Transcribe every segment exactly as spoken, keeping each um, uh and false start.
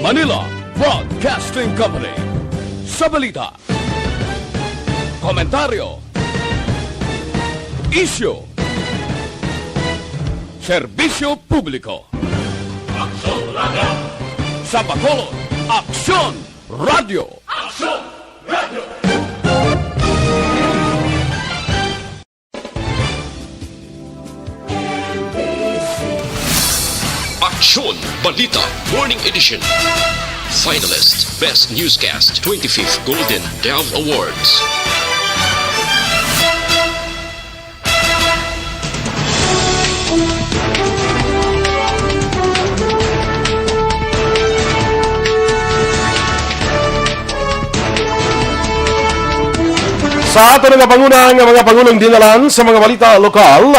Manila Broadcasting Company. Sa balita, komentaryo, isyu, serbisyo publiko. Aksyon Radio. Sa Bacolod, Aksyon Radio. Aksyon Radio. Aksyon Balita Morning Edition. Finalist, Best Newscast, twenty-fifth Golden Dove Awards. Sa ato nga panguna nga mga pangulong dinalan sa mga balita lokal,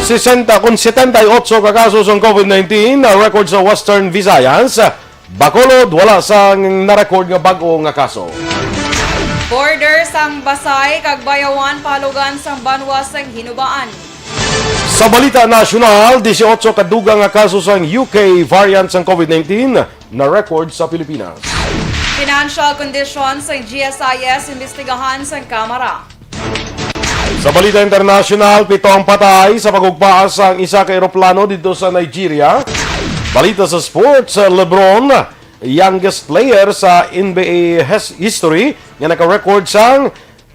sesenta kon setenta y ocho ka kaso sang COVID nineteen na record sa Western Visayas. Bacolod, wala sang na-record nga bag-o nga kaso. Border sang Basay kag Bayawan pahalugan sang banwa sang Hinubaan. Sa balita nasyonal, dieciocho ka dugang nga kaso sang U K variant sang COVID nineteen na record sa Pilipinas. Financial condition sang G S I S imbestigahan sang Kamara. Sa balita internasyonal, pito ang patay sa pagugpaas sang isa ka eroplano didto sa Nigeria. Balita sa sports, LeBron, youngest player sa N B A his-, history nga naka-record sang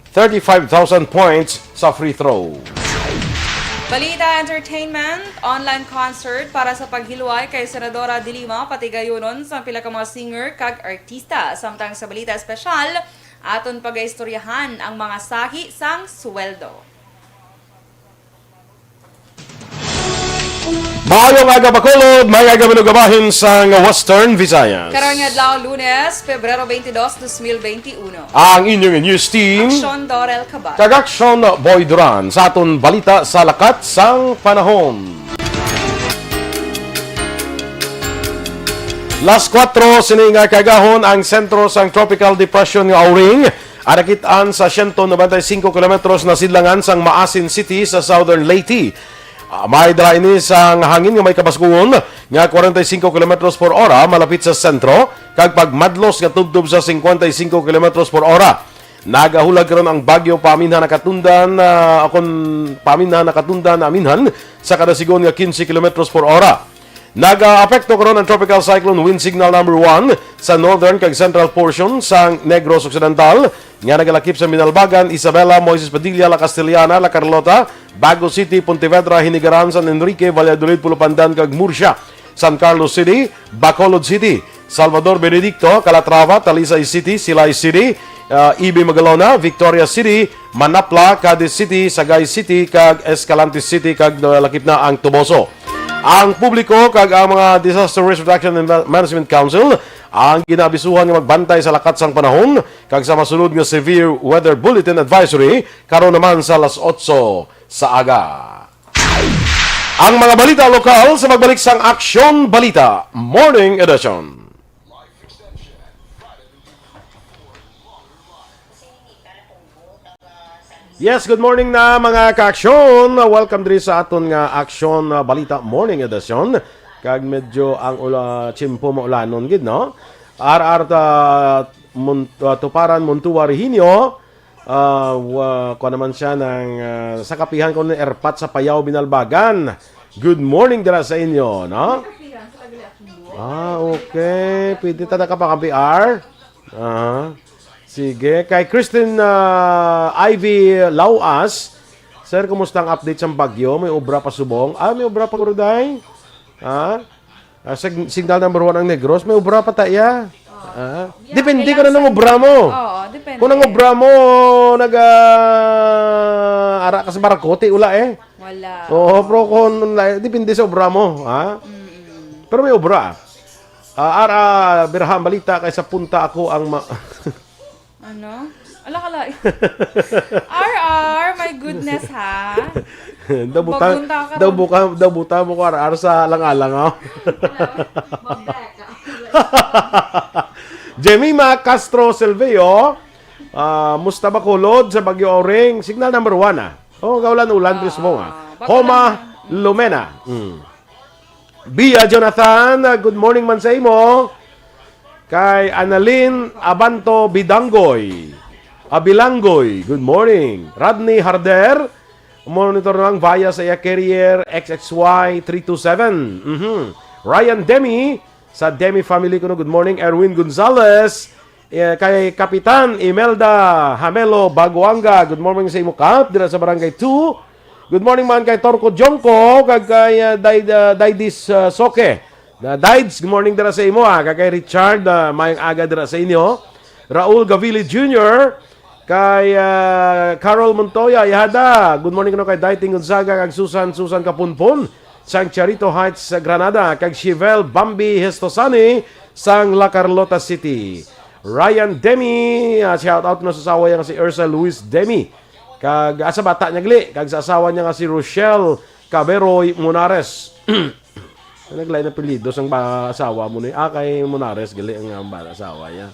thirty-five thousand points sa free throw. Balita entertainment, online concert para sa paghilway kay Senadora De Lima, patigayunon sang pila ka mga singer kag artista. Samtang sa balita espesyal, aton pagaistoryahan ang mga sahi sang sweldo. Maayong aga, Bacolod. Maayong aga, manugabahin sang Western Visayas. Karong adlaw, Lunes, Pebrero twenty-two, twenty twenty-one. Ang inyong news team, Aksyon Dorel Cabal kag Aksyon Boy Duran, sa aton balita sa lakat sang panahon. Las kuwatro sini nga kaagahon, ang sentro sang Tropical Depression nga Auring nakit-an sa siyento nobenta y singko kilometros na sidlangan sang Maasin City sa Southern Leyte. Ah, may dala ini sang hangin nga may kabaskugon nga kwarenta y singko kilometros por ora malapit sa sentro, kag pagmadlos nga tubtob sa singkwenta y singko kilometros por ora. Nagahulag karon ang bagyo paminhan nakatundan, ah, kon paminhan nakatundan aminhan sa kada sigon nga quince kilometros por ora. Nagaapekto karon ang Tropical Cyclone Wind Signal Number One sa northern kag central portion sang Negros Occidental, nga nagalakip sa Binalbagan, Isabela, Moises Padilla, La Castellana, La Carlota, Bago City, Pontevedra, Hinigaran, San Enrique, Valladolid, Pulupandan, kag Murcia, San Carlos City, Bacolod City, Salvador Benedicto, Calatrava, Talisay City, Silay City, ah, Ibe Magalona, Victoria City, Manapla, Cadiz City, Sagay City, kag Escalante City, kag nalakip na ang Toboso. Ang publiko kag ang mga Disaster Risk Reduction and Ma-, Management Council ang ginaabisuhan nga magbantay sa lakat sang panahon kag sa masunod nga severe weather bulletin advisory karon naman sa alas otso sa aga. Ang mga balita lokal sa pagbalik sang Aksyon Balita Morning Edition. Yes, good morning na, mga kaaksyon. Welcome diri sa aton nga Aksyon, ah, Balita Morning Edition. Kag medyo ang ula, tiyempo maulanon gid, no? R R ta, Mon-, ah, Tuparan, Montua, Regenio. Ah, wa, kuha naman siya ng, ah, sa kapihan ko ng Erpat sa Payaw, Binalbagan. Good morning dira sa inyo, no? Ah, okay. Pwede ta nakapakampi R? Ah. Sige. Kay Christine, ah, Ivy Lauas, "Sir, kumusta ang update sa bagyo? May obra pa subong?" Ah, may obra pa, Kuruday? Ha? Ah, sig-, signal number one ang Negros. May obra pa ta iya. Ah, depende kung anong obra mo. Oo, depende. Kung ang obra mo, naga, ara ka sa Baracote, wala eh. Wala. Oo, pero kung, depende sa obra mo, ha? Mm-mm. Pero may obra. Ah, ara, birahan balita kay sa punta ako ang ma-, Ano? Ala ka lang. R R, my goodness, ha? Dabuta, Magunta ka dabuka, dabuta mo ko R R sa alang-alang, oh. Jemima Castro Silvio, ah, musta ba kulod sa Bagyo Auring? Signal number one, ah. Oh, gaulan-ulan, ah, mismo, ah. Homa Lumena. Mm. Bia Jonathan, ah, good morning man sa imo. Kay Annalyn Abanto Bidanggoy. Abilanggoy, good morning. Rodney Harder, monitor lang via sa iya carrier X X Y three two seven. Mhm. Ryan Demi, sa Demi family kuno, good morning. Erwin Gonzalez, eh, kay Kapitan Imelda Hamelo Baguanga, good morning sa imo, Kap, dira sa Barangay two. Good morning man kay Torco Jongco, kag kay, ah, Day-, ah, Daydis, ah, Soke. Na Daids, good morning dira sa imo, ah. Kag kay Richard, ah, mayong aga dira sa inyo. Raul Gavili Junior, kay, ah, Carol Montoya, yahada. Good morning kuno kay Daiting Gonzaga kag Susan, Susan Kapunpon sang Charito Heights sa Granada, kag Shivel Bambi Hestosani sang La Carlota City. Ryan Demi, ah, shout out na sa asawa niya nga si Ursa Luis Demi. Kag, ah, sa bata niya gali, kag sa asawa niya nga si Rochelle Caberoy Munares. Naglain na apelyido sang ba-, asawa mo ni, ah, kay Munares gali ang, ang bata asawa niya.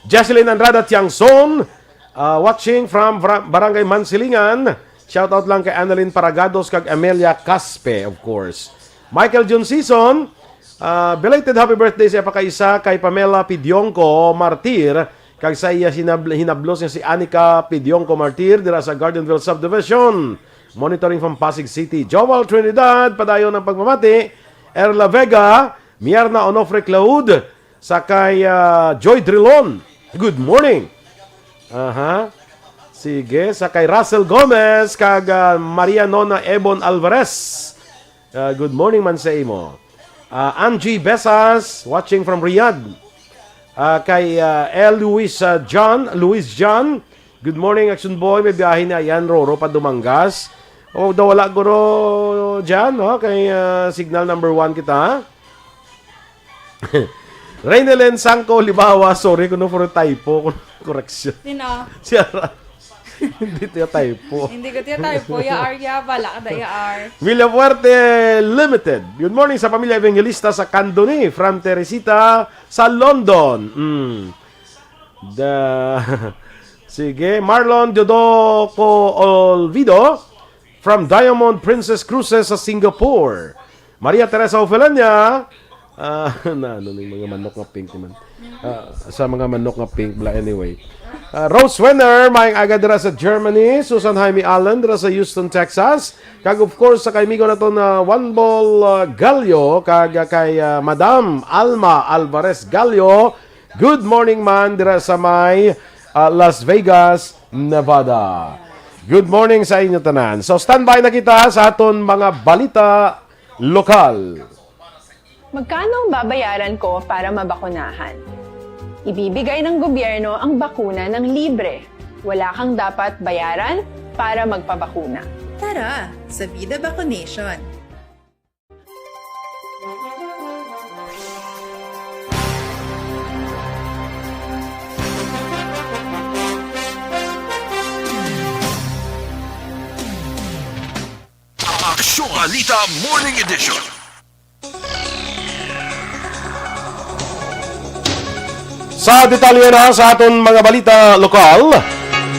Jesselyn Andrada Tiangson, ah, watching from Vra-, Barangay Mansilingan. Shout out lang kay Annalyn Paragados kag Amelia Caspe, of course. Michael Jun Season, ah, belated happy birthday sa pakaisa kay Pamela Pidiongco Martir kag sa iya sinab-, hinablos nga si Anika Pidiongco Martir dira sa Gardenville Subdivision. Monitoring from Pasig City. Joel Trinidad, padayon ang pagpamati. Erla Vega, Mierna Onofre Claude, sa kay, ah, Joy Drilon. Good morning. Aha. Sige, sa kay Russell Gomez, kag, ah, Maria Nona Ebon Alvarez. Ah, good morning man sa imo. Ah, Angie Besas, watching from Riyadh. Ah, kay, ah, L. Luis, ah, John, Luis John. Good morning, Action Boy. May biyahe na yan, Roro, pa Dumangas. O, daw wala guro dyan, no? Kay, ah, signal number one kita. Reynelen Sangko Libawa, sorry kuno for typo, correction. Sino? Si Ara. Hindi tiya typo. Hindi ko tiya typo. Ya R, ya, bala ka da, ya R. Villafuerte Limited. Good morning sa pamilya Evangelista sa Candoni, from Teresita sa London. Mm. The, sige, Marlon Diodoco Olvido from Diamond Princess Cruises sa Singapore. Maria Teresa Ofelania, ah, na, ano ning mga manok nga pink man? Ah, sa mga manok nga pink, bla, anyway. Ah, Rose Wenner, maayong aga dira sa Germany. Susan Jaime Allen dira sa Houston, Texas. Kag of course, sa kaimigo nato na Juan Bol, ah, Gallo, kag, ah, kay, ah, Madam Alma Alvarez Gallo. Good morning man dira sa may, ah, Las Vegas, Nevada. Good morning sa inyo tanan. So, standby na kita sa aton mga balita lokal. Magkano ang babayaran ko para mabakunahan? Ibibigay ng gobyerno ang bakuna ng libre. Wala kang dapat bayaran para magpabakuna. Tara sa Vida Vacunation! Aksyon Balita Morning Edition. Sa detalye na sa aton mga balita lokal,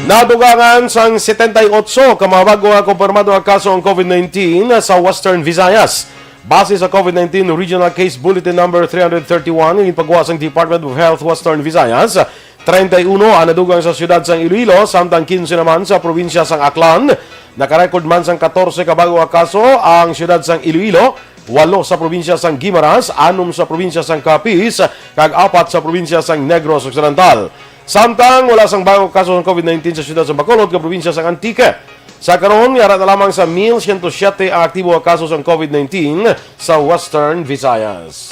nadugangan sang setenta y ocho ka mga bago nga kumpirmado nga kaso ang COVID nineteen sa Western Visayas. Base sa COVID nineteen Regional Case Bulletin Number three hundred thirty-one nga ginpagawa sang Department of Health Western Visayas, treinta y uno ang nadugang sa siyudad sang Iloilo, samtang quince naman sa probinsya sang Aklan. Nakarecord man sang catorce ka bago nga kaso ang siyudad sang Iloilo, walo sa probinsya sang Guimaras, anom sa probinsya sang Capiz, kag apat sa probinsya sang Negros Occidental. Samtang wala sang bago nga kaso sang COVID nineteen sa siyudad sang Bacolod kag probinsya sang Antique. Sa karon, yara na lamang sa mil siyento siyete ang aktibo nga kaso sang COVID nineteen sa Western Visayas.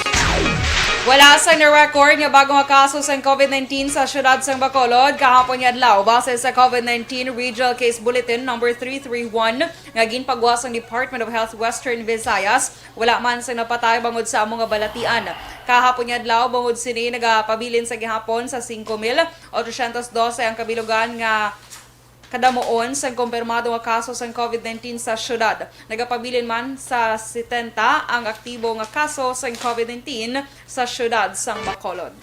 Wala sang na-record nga bago nga kaso sang COVID nineteen sa siyudad sang Bacolod kahapon nga adlaw, base sa COVID nineteen Regional Case Bulletin Number three three one nga ginpagawa sang Department of Health Western Visayas. Wala man sang napatay bangod sa amo nga balatian. Kahapon nga adlaw, bangod sini, nagapabilin sa gihapon sa singko mil otro syentos dose ang kabilugan nga kadamuon sang kumpirmado nga kaso sang COVID nineteen sa siyudad. Nagapabilin man sa setenta ang aktibo nga kaso sang COVID nineteen sa siyudad sang Bacolod.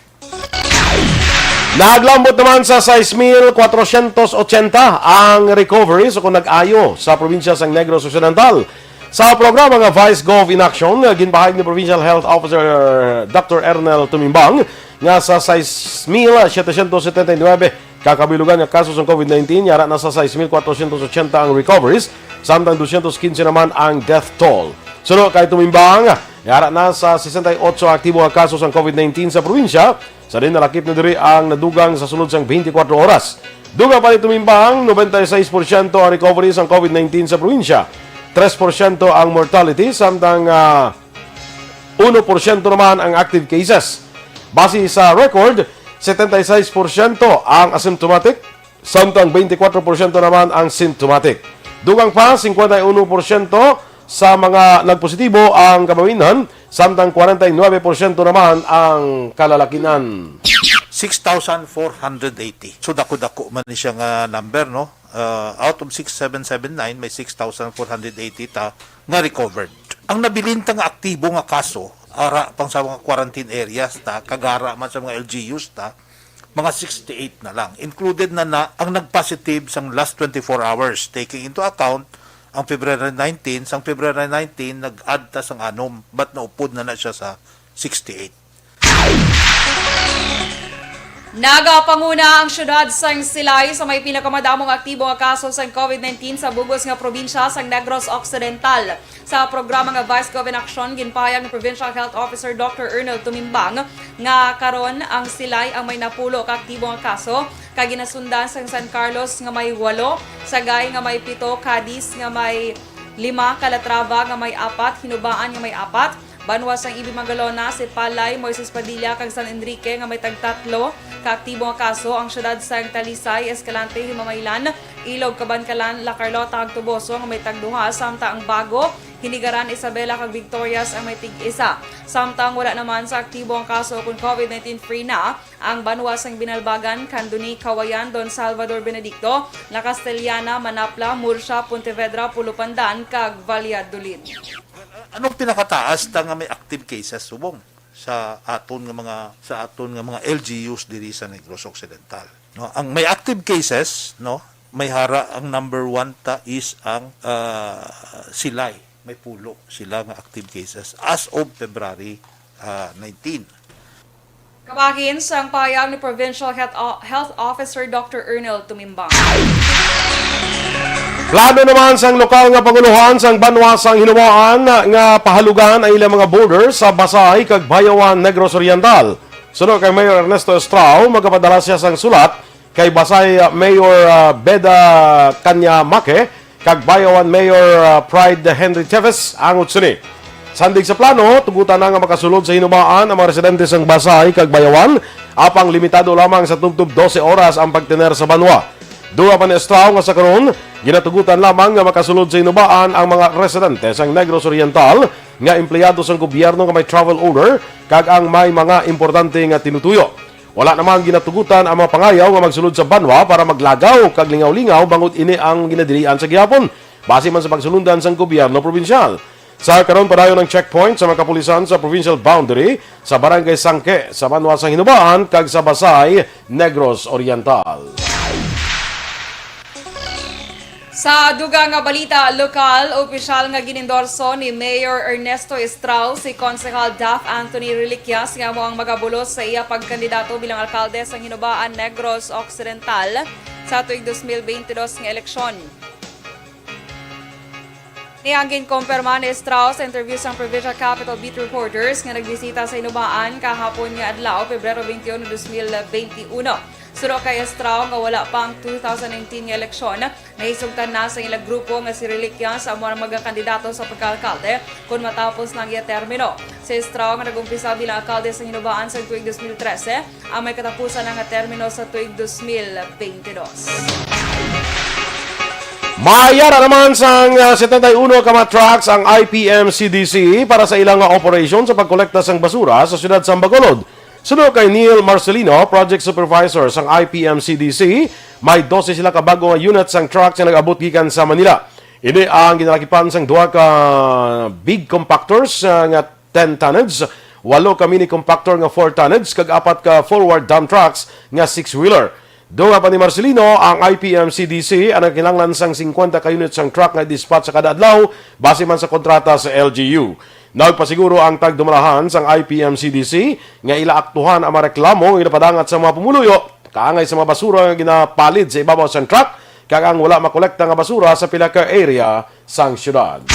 Naglambot naman sa sais mil kwatrosyentos otsenta ang recoveries o kung nag-ayo sa probinsya sang Negros Occidental. Sa programa nga Vice Gov in Action, ginpahayag ni Provincial Health Officer Doctor Ernel Tumimbang nga sa sais mil setecientos setenta y nueve ka kabilugan nga kaso sang COVID nineteen, yara na sa sais mil kwatrocientos ochenta ang recoveries, samtang dosyentos quince naman ang death toll. Suno kay Tumimbang, yara na sa sesenta y ocho aktibo nga kaso sang COVID nineteen sa probinsya, sa diin nalakip na diri ang nadugang sa sulod sang twenty-four oras. Dugang pa ni Tumimbang, noventa y seis porsyento ang recovery sang COVID nineteen sa probinsya, tres porsyento ang mortality, samtang, ah, uno porsyento naman ang active cases. Base sa record, setenta y seis porsyento ang asymptomatic, samtang twenty-four porsyento naman ang symptomatic. Dugang pa, cincuenta y uno porsyento sa mga nagpositibo ang kababain-an, samtang forty-nine porsyento naman ang kalalakinan. Six thousand four hundred eighty. So, dako-dako man ni siya nga number, no? Uh, out of six seven seven nine, may six thousand four hundred eighty ta nga recovered. Ang nabilin ta nga aktibo nga kaso, ara pang sa mga quarantine areas ta, kag ara man sa mga L G Us ta, mga sixty-eight na lang. Included na na ang nagpositive sang last twenty-four hours, taking into account ang February nineteen. Sang February nineteen, nag-add ta sang anom, but naupod na na siya sa sixty-eight. Nagapanguna ang siyudad sang Silay sa may pinakamadamo nga aktibo nga kaso sang COVID nineteen sa bug-os nga probinsya sang Negros Occidental. Sa programa nga Vice Gov in Action, ginpahayag ni Provincial Health Officer Doctor Ernel Tumimbang nga karon ang Silay ang may napulo ka aktibo nga kaso, kag ginasundan sang San Carlos nga may walo, Sagay nga may pito, Cadiz nga may lima, Calatrava nga may apat, Hinubaan nga may apat, banwa sang Ibi Magalona, Sipalay, Moises Padilla, kag San Enrique nga may tagtatlo ka aktibo nga kaso, ang siyudad sang Talisay, Escalante, Himamaylan, Ilog, Kabankalan, La Carlota, kag Toboso nga may tagduha, samtang ang Bago, Hinigaran, Isabela, kag Victorias ang may tig-isa. Samtang wala naman sa aktibo ang kaso kon COVID nineteen free na ang banwa sang Binalbagan, Candoni, Cauayan, Don Salvador Benedicto, La Castellana, Manapla, Murcia, Pontevedra, Pulo Pandan, kag Valladolid. Anong pinakataas ta nga may active cases subong sa aton nga mga, sa aton nga mga L G Us diri sa Negros Occidental? No, ang may active cases, no, may hara, ang number one ta is ang, ah, Silay. May pulo sila nga active cases as of February, ah, nineteen. Kabahin sang pahayag ni Provincial Health, O- Health Officer Doctor Ernel Tumimbang. Plano naman sang lokal nga pangulohan sang banwa sang Hinubaan nga pahalugan ang ilang mga border sa Basay kag Bayawan, Negros Oriental. Suno kay Mayor Ernesto Estrao, magapadala siya sang sulat kay Basay, uh, Mayor, uh, Beda Canyamaque kag Bayawan Mayor, uh, Pride Henry Chavez angot sini. Sandig sa plano, tugutan na nga makasulod sa Hinubaan ang mga residente sang Basay kag Bayawan, apang limitado lamang sa tubtob dose oras ang pagtener sa banwa. Duha pa ni Estrao nga sa karon, ginatugutan lamang nga makasulod sa Hinubaan ang mga residente sang Negros Oriental nga empleyado sang gobyerno nga may travel order kag ang may mga importante nga tinutuyo. Wala naman ginatugutan ang mga pangayaw nga magsulod sa banwa para maglagaw kag lingaw-lingaw bangod ini ang ginadilian sa gihapon, base man sa pagsulundan sang gobyerno probinsyal. Sa karon, padayon ang checkpoint sa mga kapulisan sa provincial boundary sa Barangay Sangke, sa banwa sang Hinubaan kag sa Basay, Negros Oriental. Sa dugang nga balita lokal, opisyal nga ginendorso ni Mayor Ernesto Estrao si Konsehal Daph Anthony Reliquias nga amo ang magabulos sa iya pagkandidato bilang alkalde sa Hinubaan, Negros Occidental sa tuig dos mil bente dos nga eleksyon. Ini ang ginkumpirma ni Estrao sa interview sang Provincial Capitol Beat Reporters nga nagbisita sa Hinubaan kahapon nga adlaw, Pebrero twenty-one, dos mil twenty-one. Suno kay Estrao nga wala pa ang two thousand nineteen nga eleksyon, nahisugtan na sa ilang grupo nga si Reliquias amo ang magakandidato sa pagkaalkalde kon matapos na ang iya termino. Si Estrao nga nag-umpisa bilang alkalde sa Hinubaan sa tuig dos mil trese, ang may katapusan na nga termino sa tuig dos mil bente dos. Mayara naman sang, ah, setenta y uno ka mga trucks ang I P M C D C para sa ilang nga operasyon sa pagkolekta sang basura sa siyudad sang Bacolod. Suno kay Neil Marcelino, Project Supervisor sang I P M C D C, may dose sila ka bag-o nga unit sang trucks nga nag-abot gikan sa Manila. Ini ang ginalakipan sang duha ka big compactors, ah, nga ten tonnage, walo ka mini compactor nga four tonnage, kag apat ka forward dump trucks nga six-wheeler. Dugang pa ni Marcelino, ang I P M C D C ang nagkinahanglan sang singkwenta ka unit sang truck nga dispatch sa kada adlaw base man sa kontrata sa L G U. Nagpasiguro ang tagdumalahan sang I P M C D C nga ila aktuhan ang mga reklamo nga ginapadangat sa mga pumuluyo kaangay sa mga basura nga ginapalid sa ibabaw sang truck kag ang wala makolekta nga basura sa pila ka area sang syudad.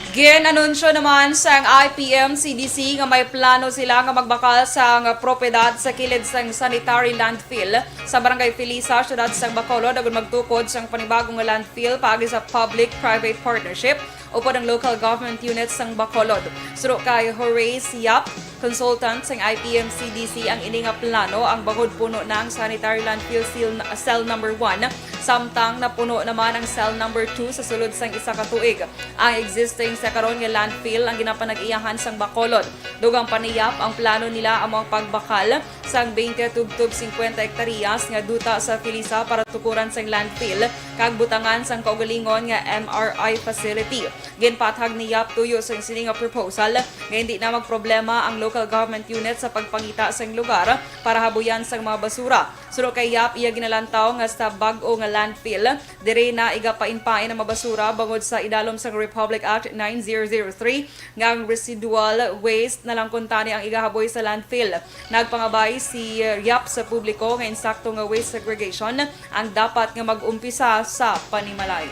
Gin-anunsyo naman sang I P M C D C nga may plano sila nga magbakal sang propiedad sa kilid sang sanitary landfill sa Barangay Felisa, siyudad sang Bacolod, agud magtukod sang panibago nga landfill paagi sa public-private partnership upod ang local government unit sang Bacolod. Suno kay Horace Yap, consultant sang I P M C D C, ang ini nga plano, ang bangod puno na ang sanitary landfill cell, cell number one, samtang napuno naman ang cell number two sa sulod sang isa ka tuig. Ang existing sa karon nga landfill ang ginapanag-iyahan sang Bacolod. Dugang pa ni Yap, ang plano nila amo ang pagbakal sang twenty tubtob singkwenta hektaryas nga duta sa Felisa para tukuran sang landfill kag butangan sang kaugalingon nga M R I facility. Ginpathag ni Yap tuyo sang sini nga proposal nga hindi na magproblema ang local government unit sa pagpangita sang lugar para habuyan sang mga basura. Suno kay Yap, iya ginalantaw nga sa bag-o nga landfill, diri na igapainpain ang mga basura bangod sa idalom sang Republic Act nine zero zero three nga ang residual waste na lang kuntani ang igahaboy sa landfill. Nagpangabay si Yap sa publiko nga insakto nga waste segregation ang dapat nga mag-umpisa sa panimalay.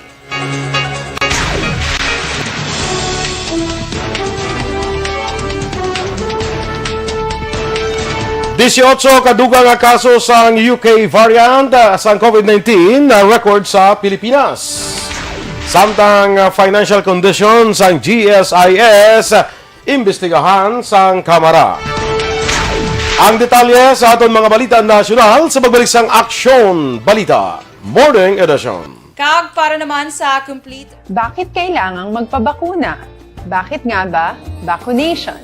Dieciocho ka dugang nga kaso sang U K variant, ah, sang COVID nineteen na record sa Pilipinas. Samtang, ah, financial condition sang G S I S, ah, imbestigahan sang Kamara. Ang detalye sa aton mga balita nasyonal sa pagbalik sang Aksyon Balita Morning Edition. Kag para naman sa complete Bakit kailangang magpabakuna? Bakit nga ba vaccination?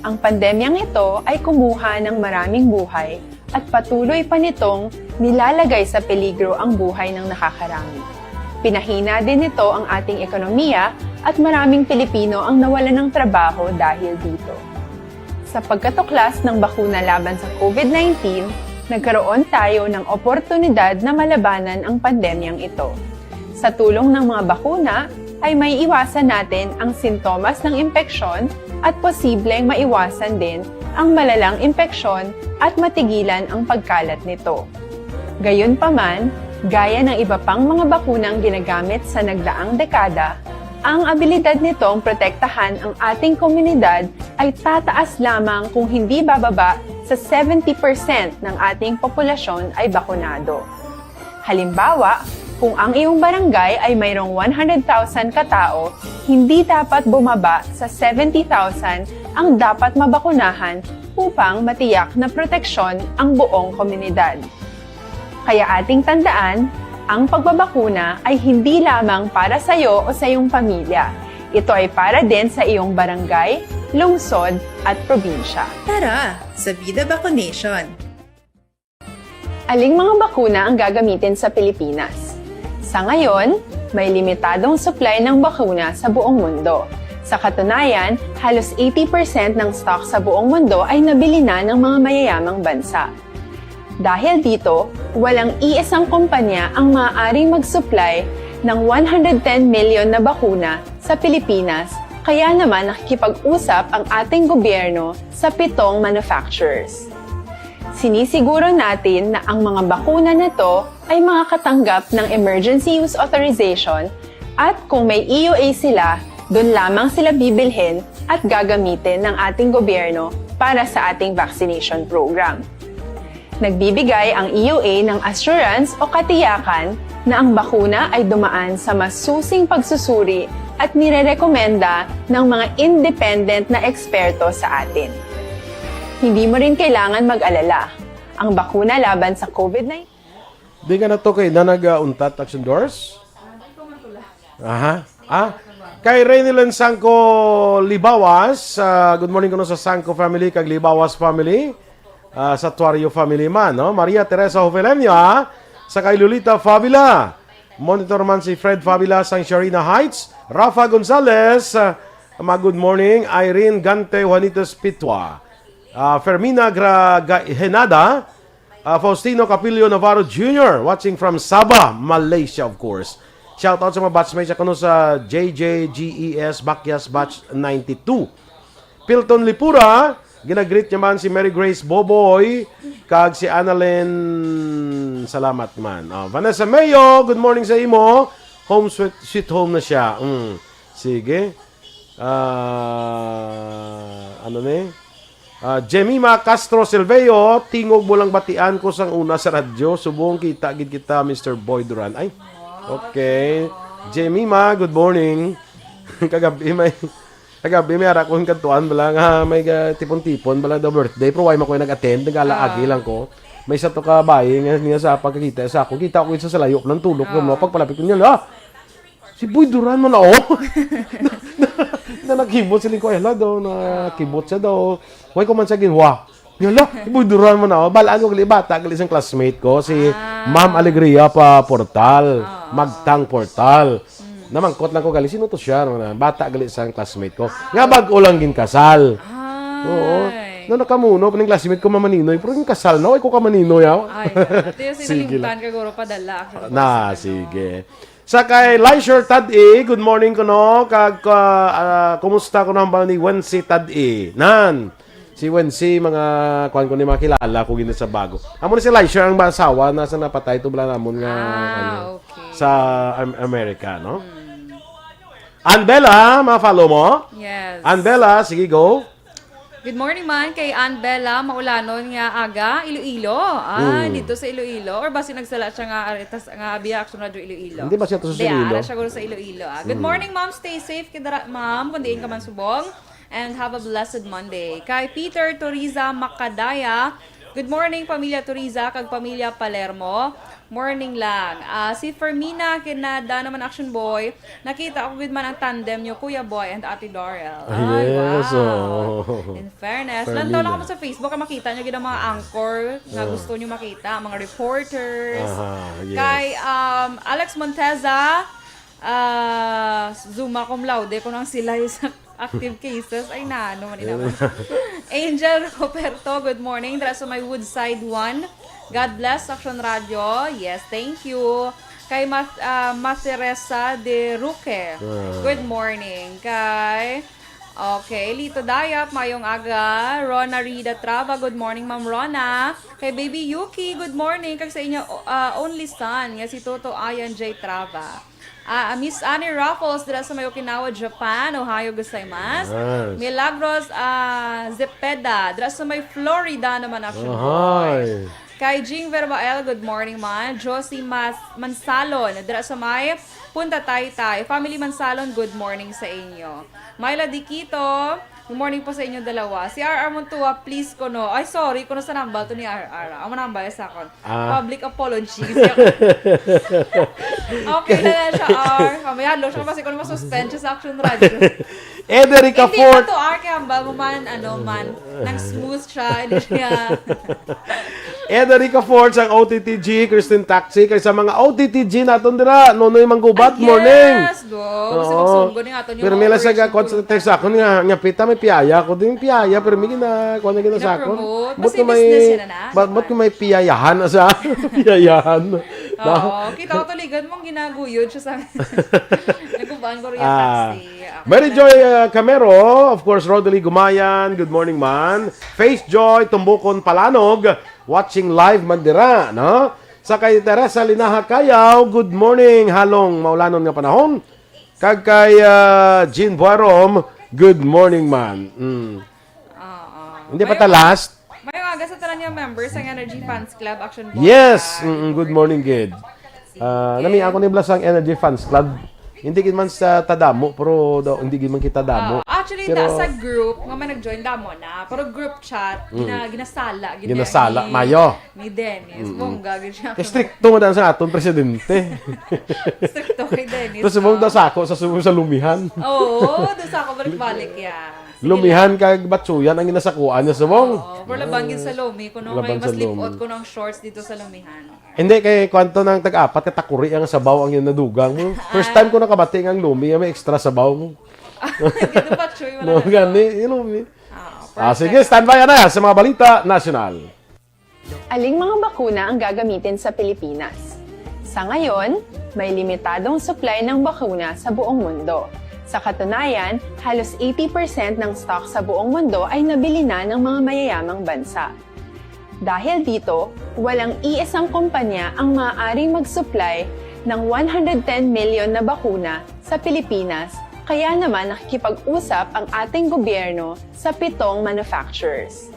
Ang pandemyang ito ay kumuha ng maraming buhay at patuloy pa nitong nilalagay sa peligro ang buhay ng nakakarami. Pinahina din nito ang ating ekonomiya at maraming Pilipino ang nawalan ng trabaho dahil dito. Sa pagkatuklas ng bakuna laban sa COVID nineteen, nagkaroon tayo ng oportunidad na malabanan ang pandemyang ito. Sa tulong ng mga bakuna, ay may iwasan natin ang sintomas ng impeksyon at posibleng maiwasan din ang malalang impeksyon at matigilan ang pagkalat nito. Gayunpaman, gaya ng iba pang mga bakunang ginagamit sa nagdaang dekada, ang abilidad nitong protektahan ang ating komunidad ay tataas lamang kung hindi bababa sa seventy percent ng ating populasyon ay bakunado. Halimbawa, kung ang iyong barangay ay mayroong one hundred thousand ka tao, hindi dapat bumaba sa seventy thousand ang dapat mabakunahan upang matiyak na proteksyon ang buong komunidad. Kaya ating tandaan, ang pagbabakuna ay hindi lamang para sa iyo o sa iyong pamilya. Ito ay para din sa iyong barangay, lungsod, at probinsya. Tara, sa Vida Vaccination! Aling mga bakuna ang gagamitin sa Pilipinas? Sa ngayon, may limitadong supply ng bakuna sa buong mundo. Sa katunayan, halos eighty percent ng stock sa buong mundo ay nabili na ng mga mayayamang bansa. Dahil dito, walang iisang kumpanya ang maaaring mag-supply ng one hundred ten million na bakuna sa Pilipinas, kaya naman nakikipag-usap ang ating gobyerno sa pitong manufacturers. Sinisiguro natin na ang mga bakuna na to ay makakatanggap ng emergency use authorization at kung may E U A sila, doon lamang sila bibilhin at gagamitin ng ating gobyerno para sa ating vaccination program. Nagbibigay ang E U A ng assurance o katiyakan na ang bakuna ay dumaan sa masusing pagsusuri at nirerekomenda ng mga independent na eksperto sa atin. Hindi mo rin kailangan mag-alala. Ang bakuna laban sa COVID nineteen Di ka na to kay na nag-untat, Action Doors? Aha. Ah, kay Renilyn Sangco Libawas. Ah, good morning kuno sa Sangco family kag Libawas family. Ah, sa Tuario family man, no? Maria Teresa Jovelemia, sa kay Lolita Favila. Monitor man si Fred Favila sang Sharina Heights. Rafa Gonzalez, ah, ma-, good morning. Irene Gante, Juanita Spitua. Ah, Fermina Gra-, Ga-, Henada, Ah, Faustino Capillo Navarro Junior, watching from Sabah, Malaysia, of course. Shout out sa mga batchmates sa kuno sa J J G E S Bakyas Batch ninety-two. Pilton Lipura, ginagreet niya man si Mary Grace Boboy, kag si Annalyn, salamat man. Ah, Vanessa Mayo, good morning sa imo. Home sweet, sweet home na siya. Mm. Sige. Ah, ano ni? Ah, Jemima Castro Silveo, tingog mo lang batian ko sang una sa radyo. Subong kita gid kita, Mister Boy Duran. Ay, okay. Jemima, good morning. Kagabi may, kagabi may ara ko yung kantuan bala nga may ga-, tipon-tipon bala daw birthday, pero why man ko nag-attend, nag-alaagi Ah. lang ko. May isa to ka bayi nga niya sa pagkakita sa ako. Kita ko isa sa layo, nang tulog ko, Ah. no? Pagpalapit ko niya, la, si Boy Duran man, oh. Na, na, na naghimot sila ko, hala daw, na kibot siya daw. Why ko man siya ginwa? Yala, si Boy Duran man, oh. Balaan ko gali, bata gali isang classmate ko, si Ah. Ma'am Alegria pa Portal, Ah. Magtang Portal. Mm. Namangkot lang ko gali, sino to siya? No, na, bata gali isang classmate ko. Ah. Nga bag-o lang ginkasal. Ay. Oo. Na nakamuno pa ning classmate ko, Ma'am Maninoy, pero ginkasal na, ay ko ka Maninoy, ah. Ay, ito yung Sige lang. Sinalimtan ka, guro, padala. Actually, Na, sa ano. Sige. Sa kay Lysher Tad-i, good morning kuno. Kag, ah, ah, kumusta kuno hambal ni Wensi Tad-i? Nan, si Wensi, mga kuan ko ni, makilala ko gid sa bago. Amo ni si Lysher ang asawa na sa napatay to bala namon nga, Ah, ano, okay. sa Am-, America, no? Hmm. Ann Bella, ma-follow mo? Yes. Ann Bella, sige, go. Good morning man kay Ann Bella, maulanon nga aga, Iloilo. Ah, Hmm. dito sa Iloilo. Or basi nagsala siya nga, aritas, nga via Action Radio Iloilo. Hindi ba siya to sa Hindi, Iloilo? Ara siya guro sa Iloilo. Ah. Good Hmm. morning, ma'am. Stay safe, kidara, ma'am, kung diin ka man subong. And have a blessed Monday. Kay Peter Toriza Makadaya, good morning, pamilya Toriza, kag pamilya Palermo. Morning lang. Ah, si Fermina Kinada naman, Action Boy. Nakita ko gid man ang tandem niyo, Kuya Boy and Ate Dorel. Ah, Ay, yes, wow. Oh. In fairness, Fermina. Lantaw lang ako sa Facebook, makita niyo gid ang mga anchor nga Ah. gusto niyo makita, mga reporters. Aha, yes. Kay, um, Alex Monteza, ah, summa cum laude ko nang sila sa active cases. Ay, na, ano man, ina man. Angel Roberto, good morning. Dira sa may Woodside one. God bless, Action Radio. Yes, thank you. Kay Mas-, ah, Maseresa de Roque. Ah. Good morning. Kay, okay, Lito Dayap, mayong aga. Rona Rida Trava, good morning, Ma'am Rona. Kay Baby Yuki, good morning. Kag sa inyo, ah, only son, nga si Toto Ayan J Trava. Ah, Miss Annie Raffles, dira sa may Okinawa, Japan. Ohayou gozaimasu. Yes. Milagros, ah, Zepeda, dira sa may Florida naman, Action Boy. Ahay. Kay Jing Verbael, good morning, man. Josie Mas-, Mansalon, dira sa may Punta Taytay. Family Mansalon, good morning sa inyo. Myla Diquito, good morning po sa inyo dalawa. Si R R Montua, please, kuno. Ay, sorry, kuno sa nambal to ni R R. Amo nambal sa akon. Ah. Public apologies. Okay na lang siya, R. Kamay, halo siya, kasi kung masuspend siya sa Action Radio. Ederica Hindi Fort. pa to, R, kaya hambal mo man, ano man, nang smooth siya, hindi siya. Ederica Fort sang O T T G, Christine Taxi, kay sa mga O T T G naton dira, Nonoy Manggubat, Ay, morning. Yes, do. Kasi Oo. Magsunggol ni aton yung Pero mga may lasag operation ako sa text ako nga, nga pita may piyaya ko din piyaya, pero may gina-, kuha na gina sa ako. Gina-promote. But Kasi kung may, business yan, anak. but, but kung may piyayahan na sa piyayahan. Oo, kita ko tuligan mong ginaguyod siya sa nagubaan ko rin yung Ah, taxi. Okay Mary na. Joy, uh, Camero, of course, Rodely Gumayan, good morning man. Faith Joy Tumbukon Palanog, watching live man dira, no? Sa kay Teresa Linaha Kayaw, good morning, halong maulanon nga panahon. Kag kay, ah, Jean Buarom, good morning man. Mm. Oo. Hindi pa May ta last? May aga sa tanan nga members sang Energy Fans Club, Action Boy, Yes, ah, mm, good good morning, gid. Sige. Ah, nami ako ni Blas ang Energy Fans Club. Hindi gid man sa tadamo, pero daw, hindi gid man kita damo. Ah, actually, Pero da, sa group nga may nag-join damo na, pero group chat, Mm. gina-, ginasala, gina-, Ginasala, ni, mayo. ni Dennis. Mm-mm. Bongga, gid siya. Kay stricto nga daan sa aton presidente. Stricto kay Dennis, Tapos subong no? daw sa ako, sa subong sa lumihan. Oo, doon sa ako balik-balik, yeah. Sige Lumihan lang. kag batsuyan ang ginasakuan niya, subong. Oo, pero laban gid sa lumi, kuno Laban kay sa mas lipot lumi. kuno ang shorts dito sa lumihan. Hindi, kay kwanto nang tag-apat, katakuri ang sabaw ang yun nadugang mo. First Ah. time ko nakabati nga ang lumi, may extra sabaw mo. Dito pa, Chuy, wala No, na to. gani, yung lumi. Ah, Ah, sige, perfect. Standby na sa mga balita nasyonal. Aling mga bakuna ang gagamitin sa Pilipinas? Sa ngayon, may limitadong supply ng bakuna sa buong mundo. Sa katunayan, halos eighty percent ng stock sa buong mundo ay nabili na ng mga mayayamang bansa. Dahil dito, walang iisang kumpanya ang maaaring mag-supply ng one hundred ten million na bakuna sa Pilipinas, kaya naman nakikipag-usap ang ating gobyerno sa pitong manufacturers.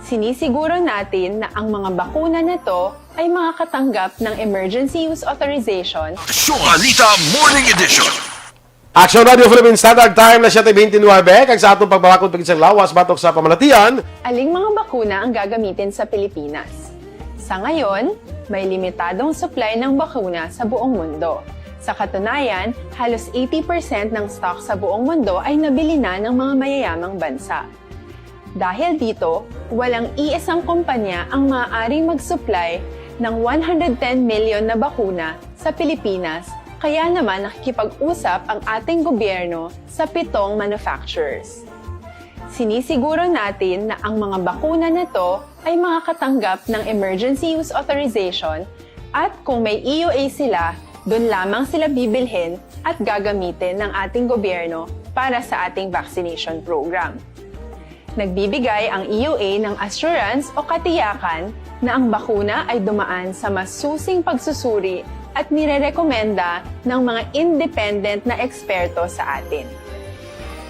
Sinisiguro natin na ang mga bakuna na to ay makakatanggap ng Emergency Use Authorization. Aksyon! Balita Morning Edition. Action Radio Philippine Standard Time na siyete bentynwebe, kag sa atong pagbarakod pag sa lawas batok sa pamalatian. Aling mga bakuna ang gagamitin sa Pilipinas? Sa ngayon, may limitadong supply ng bakuna sa buong mundo. Sa katunayan, halos eighty percent ng stock sa buong mundo ay nabili na ng mga mayayamang bansa. Dahil dito, walang iisang kumpanya ang maaaring mag-supply ng one hundred ten million na bakuna sa Pilipinas, kaya naman nakikipag-usap ang ating gobyerno sa pitong manufacturers. Sinisiguro natin na ang mga bakuna na to ay makakatanggap ng Emergency Use Authorization at kung may E U A sila, doon lamang sila bibilhin at gagamitin ng ating gobyerno para sa ating vaccination program. Nagbibigay ang E U A ng assurance o katiyakan na ang bakuna ay dumaan sa masusing pagsusuri at nirerekomenda ng mga independent na eksperto sa atin.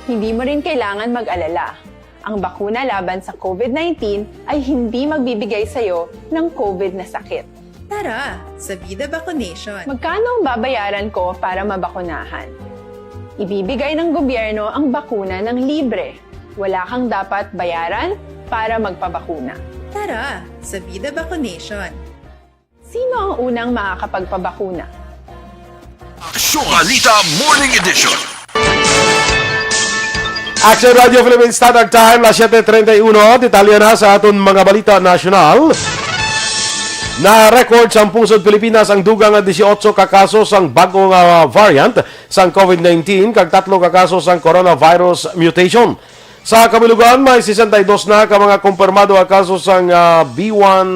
Hindi mo rin kailangan mag-alala. Ang bakuna laban sa COVID nineteen ay hindi magbibigay sa iyo ng COVID na sakit. Tara sa Vida Vaccination! Magkano ang babayaran ko para mabakunahan? Ibibigay ng gobyerno ang bakuna ng libre. Wala kang dapat bayaran para magpabakuna. Tara sa Vida Vaccination! Sino ang unang makakapagpabakuna? Aksyon! Balita Morning Edition. Action Radio Philippine Standard Time, las siyete treinta y uno. Detalye na sa aton mga balita nasyonal. Na-record sa pungsod Pilipinas ang dugang nga dieciocho ka kaso sang bag-o nga variant sang COVID nineteen kag tatlo ka kaso sang coronavirus mutation. Sa kabilugan, may sesenta y dos na ka mga kumpirmado nga kaso sang ah, B one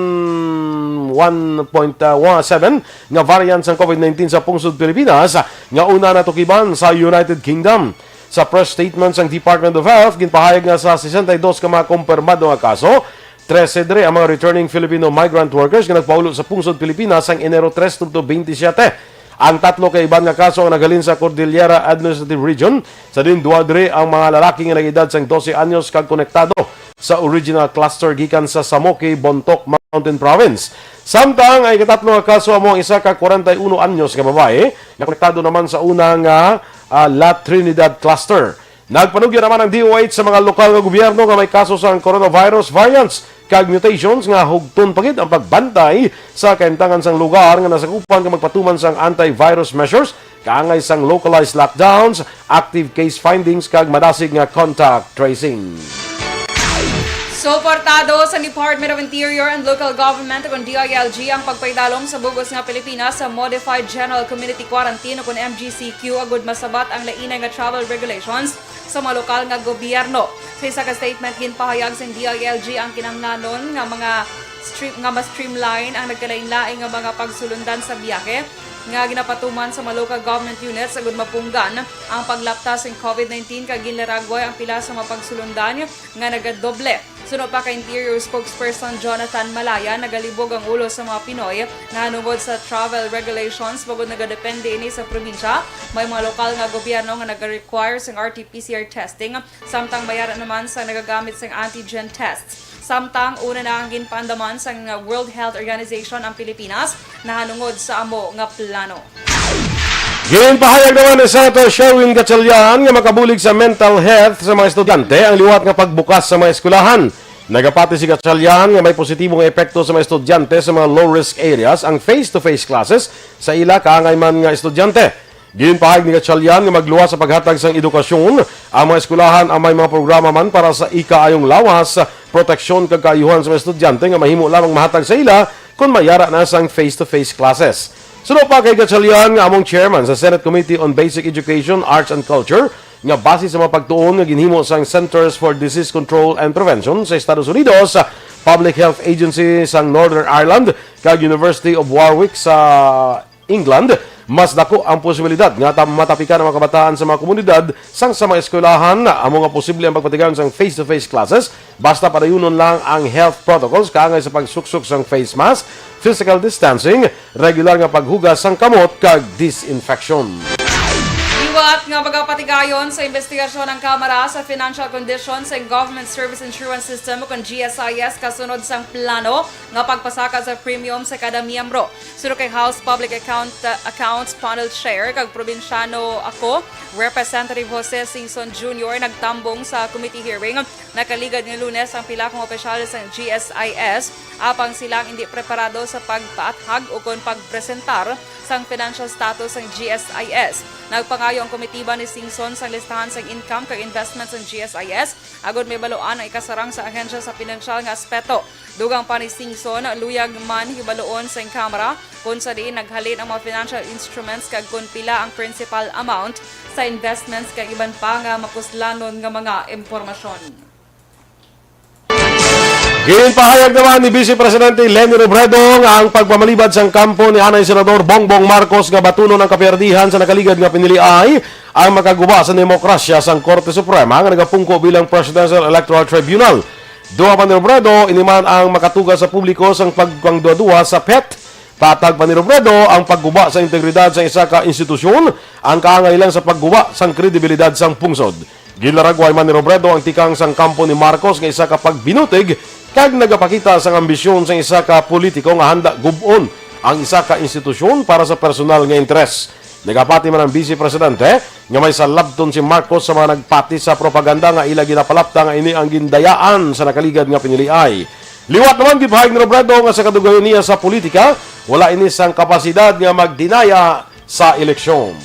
one point seven nga variant sang COVID nineteen sa pungsod Pilipinas nga una natukiban sa United Kingdom. Sa press statement sang Department of Health, ginpahayag nga sa sesenta y dos ka mga kumpirmado nga kaso, trese diri ang mga returning Filipino migrant workers nga nagpaulo sa pungsod Pilipinas sang Enero tres tubtob twenty-seven. Ang tatlo ka iban nga kaso ang naghalin sa Cordillera Administrative Region, sa diin duha diri ang mga lalaki nga nag-edad sang dose anyos kag konektado sa original cluster gikan sa Samoki, Bontoc, Mountain Province. Samtang ang ikatatlo nga kaso amo ang isa ka kwarenta y uno anyos nga babayi nga konektado naman sa una nga ah, La Trinidad cluster. Nagpanugya naman ang D O H sa mga lokal nga gobyerno nga may kaso sang coronavirus variants kag mutations nga hugton pa gid ang pagbantay sa kahimtangan sang lugar nga nasakupan kag magpatuman sang antivirus measures kaangay sang localized lockdowns, active case findings kag madasig nga contact tracing. Suportado sa Department of Interior and Local Government o D I L G ang pagpaidalom sa bug-os nga Pilipinas sa Modified General Community Quarantine o kon M G C Q agud masabat ang lainay nga travel regulations sa mga lokal nga gobyerno. Sa isa ka statement, ginpahayag sang D I L G ang kinahanglanon nga mga stream, nga ma-streamline ang nagkalainlain nga mga pagsulundan sa biyahe nga ginapatuman sa mga local government units agud mapunggan ang paglapta sang COVID nineteen kag ginlaragway ang pila sa mga pagsulundan nga nagadoble. Suno pa kay Interior Spokesperson Jonathan Malaya, nagalibog ang ulo sa mga Pinoy nahanungod sa travel regulations bangod nagadepende ini sa probinsya. May mga lokal nga gobyerno nga nagarequire sang R T P C R testing, samtang may ara naman sang nagagamit sang antigen tests. Samtang una na ang ginpaandaman sang World Health Organization ang Pilipinas nahanungod sa amo nga plano. Ginpahayag naman ni Senator Sherwin Gatchalian nga makabulig sa mental health sa mga estudyante ang liwat nga pagbukas sa mga eskwelahan. Nagapati si Gatchalian nga may positibo nga epekto sa mga estudyante sa mga low-risk areas ang face-to-face classes sa ila kaangay man nga estudyante. Ginpahayag ni Gatchalian nga magluwas sa paghatag sang edukasyon ang mga eskwelahan ang may mga programa man para sa ikaayong lawas, proteksyon kag kaayuhan sa mga estudyante nga mahimo lamang mahatag sa ila kon mayara na sang face-to-face classes. Suno pa kay Gatchalian nga among chairman sa Senate Committee on Basic Education, Arts and Culture nga base sa mga pagtuon nga ginhimo sang Centers for Disease Control and Prevention sa Estados Unidos, Public Health Agency sang Northern Ireland, kag University of Warwick sa England, mas dako ang posibilidad nga ta-, matapikan ang mga kabataan sa mga komunidad sang sa mga eskwelahan. Amo nga posible ang pagpatigayon sang face-to-face classes basta padayunon lang ang health protocols kaangay sa pagsuksok sang face mask, physical distancing, regular nga paghugas sang kamot, kag disinfection. Liwat nga magapatigayon sa investigasyon ang Kamara sa financial condition sa Government Service Insurance System o kon G S I S kasunod sang plano nga pagpasaka sa premium sa kada miyembro. Suno kay House Public Account, Accounts Panel Chair kag probinsyano ako, Representative Jose Singson Junior, nagtambong sa committee hearing nakaligad nga Lunes ang pila ka mga opisyal sang G S I S, apang sila ang indi preparado sa pagpaathag ukon pagpresentar sang financial status sang G S I S. Nagpangayo ang komitiba ni Singson sang listahan sang income kag investment sang G S I S agod mahibaluan ang ikasarang sa ahensya sa pinansyal nga aspeto. Dugang pa ni Singson, luyag man hibaluon sang Kamara kon sa diin naghalin ang mga financial instruments kag kon pila ang principal amount sa investments kag iban pa nga mapuslanon nga mga impormasyon. Ginpahayag naman ni Vice Presidente Leni Robredo nga ang pagpamalibad sang kampo ni anay Senador Bongbong Marcos nga batunon ang kaperdihan sa nakaligad nga piniliay ang makaguba sa demokrasya sang Korte Suprema nga nagapungko bilang Presidential Electoral Tribunal. Duha pa ni Robredo, ini man ang makatuga sa publiko sang pagpangduhaduha sa pet. Patag pa ni Robredo, ang pagguba sa integridad sa isa ka institusyon ang kaangay lang sa pagguba sang kredibilidad sang pungsod. Ginlaragway man ni Robredo ang tikang sang kampo ni Marcos nga isa ka pagbinutig kag nagapakita sang ambisyon sang isa ka politiko nga handa gub-on ang isa ka institusyon para sa personal nga interes. Nagapati man ang Vice Presidente nga may salabton si Marcos sa mga nagpati sa propaganda nga ila ginapalapta nga ini ang gindayaan sa nakaligad nga piniliay. Liwat naman, gipahayag ni Robredo nga sa kadugayon niya sa politika, wala ini sang kapasidad nga magdinaya sa eleksyon.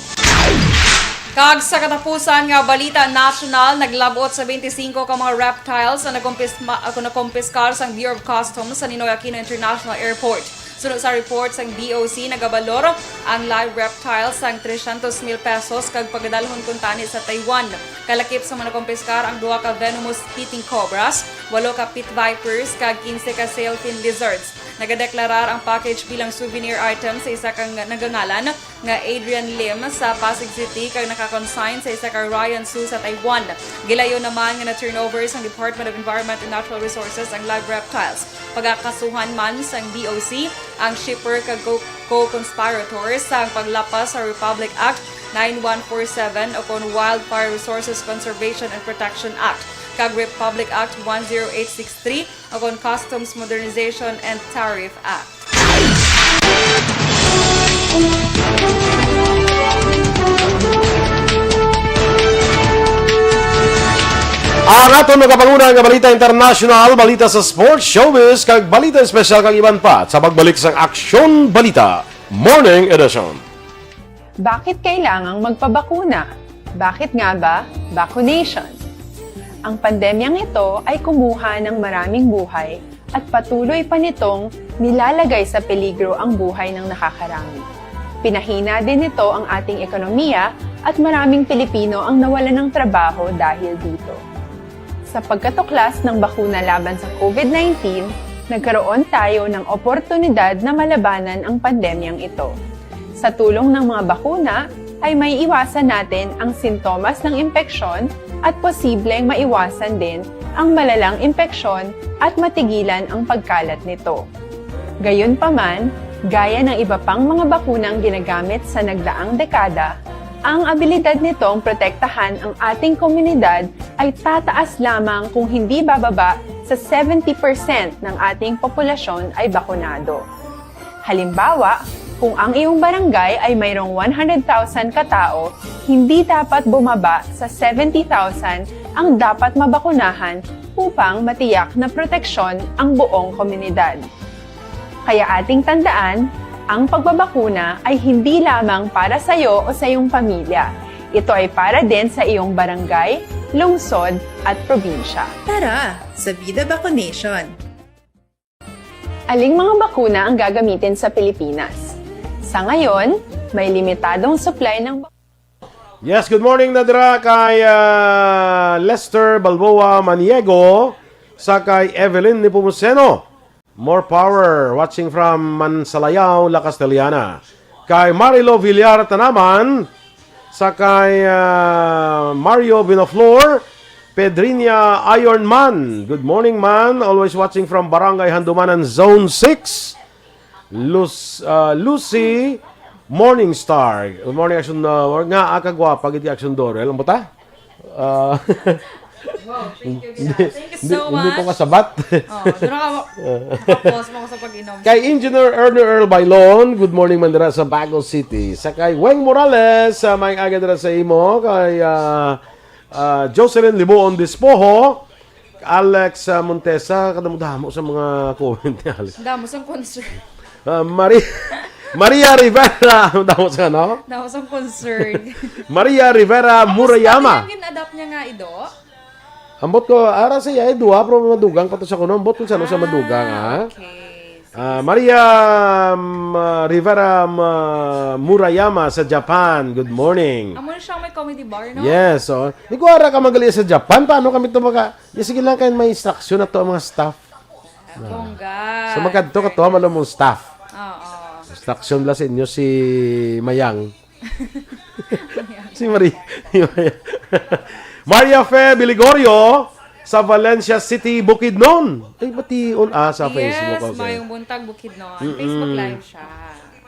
Kag sa katapusan nga balita nasyonal, naglab-ot sa twenty-five ka mga reptiles ang nakumpisma-, ang nakumpiskar sang Bureau of Customs sa Ninoy Aquino International Airport. Suno sa report sang B O C, nagabalor ang live reptiles sang trescientos mil pesos kag pagadalhon kuntani sa Taiwan. Kalakip sa mga nakumpiskar ang duha ka venomous spitting cobras, walo ka pit vipers, kag quince ka sailfin lizards. Nagadeklarar ang package bilang souvenir item sa isa ka nga nagangalan nga Adrian Lim sa Pasig City kag naka-consign sa isa ka Ryan Zoo sa Taiwan. Gilayon naman nga na-turnover sang Department of Environment and Natural Resources ang live reptiles. Pagakasuhan man sang B O C ang shipper kag co-, co-conspirators sang paglapas sa Republic Act nine one four seven o kon Wildfire Resources Conservation and Protection Act kag Republic Act one zero eight six three o kon Customs Modernization and Tariff Act. Ang aton nagapanguna nga balita international, balita sa sports, showbiz, kag balita espesyal kag iban pa sa pagbalik sang Aksyon Balita Morning Edition. Bakit kailangang magpabakuna? Bakit nga ba vaccination? Ang pandemyang ito ay kumuha ng maraming buhay at patuloy pa nitong nilalagay sa peligro ang buhay ng nakakarami. Pinahina din nito ang ating ekonomiya at maraming Pilipino ang nawalan ng trabaho dahil dito. Sa pagkatuklas ng bakuna laban sa COVID nineteen, nagkaroon tayo ng oportunidad na malabanan ang pandemyang ito. Sa tulong ng mga bakuna, ay maiiwasan natin ang sintomas ng impeksyon at posibleng maiwasan din ang malalang impeksyon at matigilan ang pagkalat nito. Gayunpaman, gaya ng iba pang mga bakunang ginagamit sa nagdaang dekada, ang abilidad nitong protektahan ang ating komunidad ay tataas lamang kung hindi bababa sa seventy percent ng ating populasyon ay bakunado. Halimbawa, kung ang iyong barangay ay mayroong one hundred thousand katao, hindi dapat bumaba sa seventy thousand ang dapat mabakunahan upang matiyak na proteksyon ang buong komunidad. Kaya ating tandaan, ang pagbabakuna ay hindi lamang para sa iyo o sa iyong pamilya. Ito ay para din sa iyong barangay, lungsod, at probinsya. Tara, sa Vida Vaccination! Aling mga bakuna ang gagamitin sa Pilipinas? Sa ngayon, may limitadong supply ng bak- Yes, good morning na dira kay, ah, Lester Balboa Maniego. Sa kay Evelyn Nepomuceno, more power, watching from Mansalayao, La Castellana. Kay Marilo Villar Tanaman, sa kay, ah, Mario Binaflor, Pedrinia Iron Man. Good morning, man. Always watching from Barangay Handumanan, Zone six. Lus-, ah, Lucy Morningstar. Good morning, Action, ah, nga, ah, kagwapa gid kay Action Dorel. Ang buta? Ah, Wow, thank you, Gina. Thank you so much. Hindi ko kasabat. Oh, doon ako, nakapause mo ako sa pag-inom. Kay Engineer Ernie Earl Bailon, good morning man dira sa Bago City. Sa kay Weng Morales, sa may aga dira sa imo, kay, ah, ah, Jocelyn Libuon Dispoho, Alex, ah, Montesa, kadamo-damo sa mga comment ni Alex. Damo sang concern. Ah, Mari-, Maria Rivera, damo sa ano? Damo sang concern. Maria Rivera Murayama. Ang gin-adapt niya nga, Ido? Ambot ko, ara sa iya, eh, duha, pero madugang pa to sa kuno. Ambot kung saan sa madugang, ha? Ah, okay. Sige, Ah, sige. Maria, um, ah, Rivera, um, ah, Murayama sa Japan. Good morning. Amo na siya may comedy bar, no? Yes, oh. Di ko ara ka magaling sa Japan. Paano kami to maka-, di, sige lang kayo may instruction na to ang mga staff. Bongga. So, magkadto ka to, malo mong staff. Oo. Instruction bala sa inyo si Mayang. Si Marie. Maria Fe Biligorio sa Valencia City, Bukidnon. Ay, bation, ah, sa Facebook. Yes, okay. Mayong buntag, Bukidnon. Mm-mm. Facebook Live siya.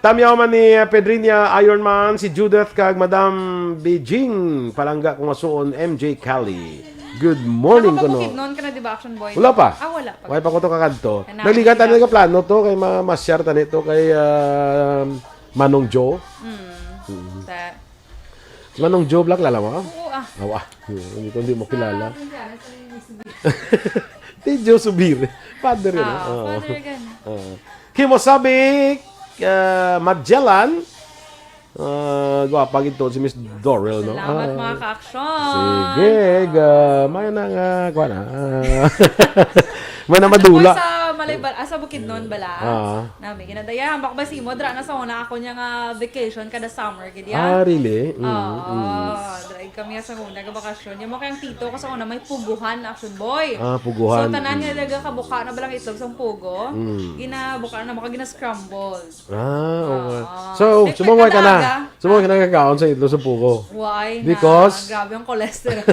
Tamyaw man ni, uh, Pedrinia Ironman, si Judith kag Madam Beijing, palangga ko nga suon, M J Cali. Good morning kuno. Nakapabukidnon ka na, di ba, Action Boy? Wala pa. Ah, wala pa. Wala pa ko to kakadto. Naligan tani ka plano to, kay ma-, masyar tani to, kay, ah, Manong Joe. Mm. Mm. Sa Si Manong Joe Black, kilala mo? Oo, ah. Awa. Hmm, hindi ko, hindi mo kilala. Ah, hindi, ano, sa Miss B. Si Joe Subir. Father yun, Ah, ah. Oo. Father gani. Oo. Kimo sabi, ah, Magellan, ah, gwapa gid to si Miss Dorel, no? Salamat, ah, mga ka-action. Sige, ga-, may na nga, kuha na. May na madula. Sa Malayban-, ah, sa Bukidnon bala. Ah. Nami, ginadayahan, baka ba si mo, dra na sa una ako niya nga vacation kada summer, gid ya. Ah, really? Mm, oo, mm. Dra kami sa una nga bakasyon. Yung mo kayang tito ko sa una, may puguhan, Action Boy. Ah, puguhan. So, tanan nga, mm, nagakabuka na balang itlog sa pugo. Mm. Ginabuka na, maka gina-scramble. Ah, oo. Oo. So, sumuway ka na. Talaga. Sumuway ka na kakaon sa itlog sa pugo. Why na? Because? Grabe ang cholesterol.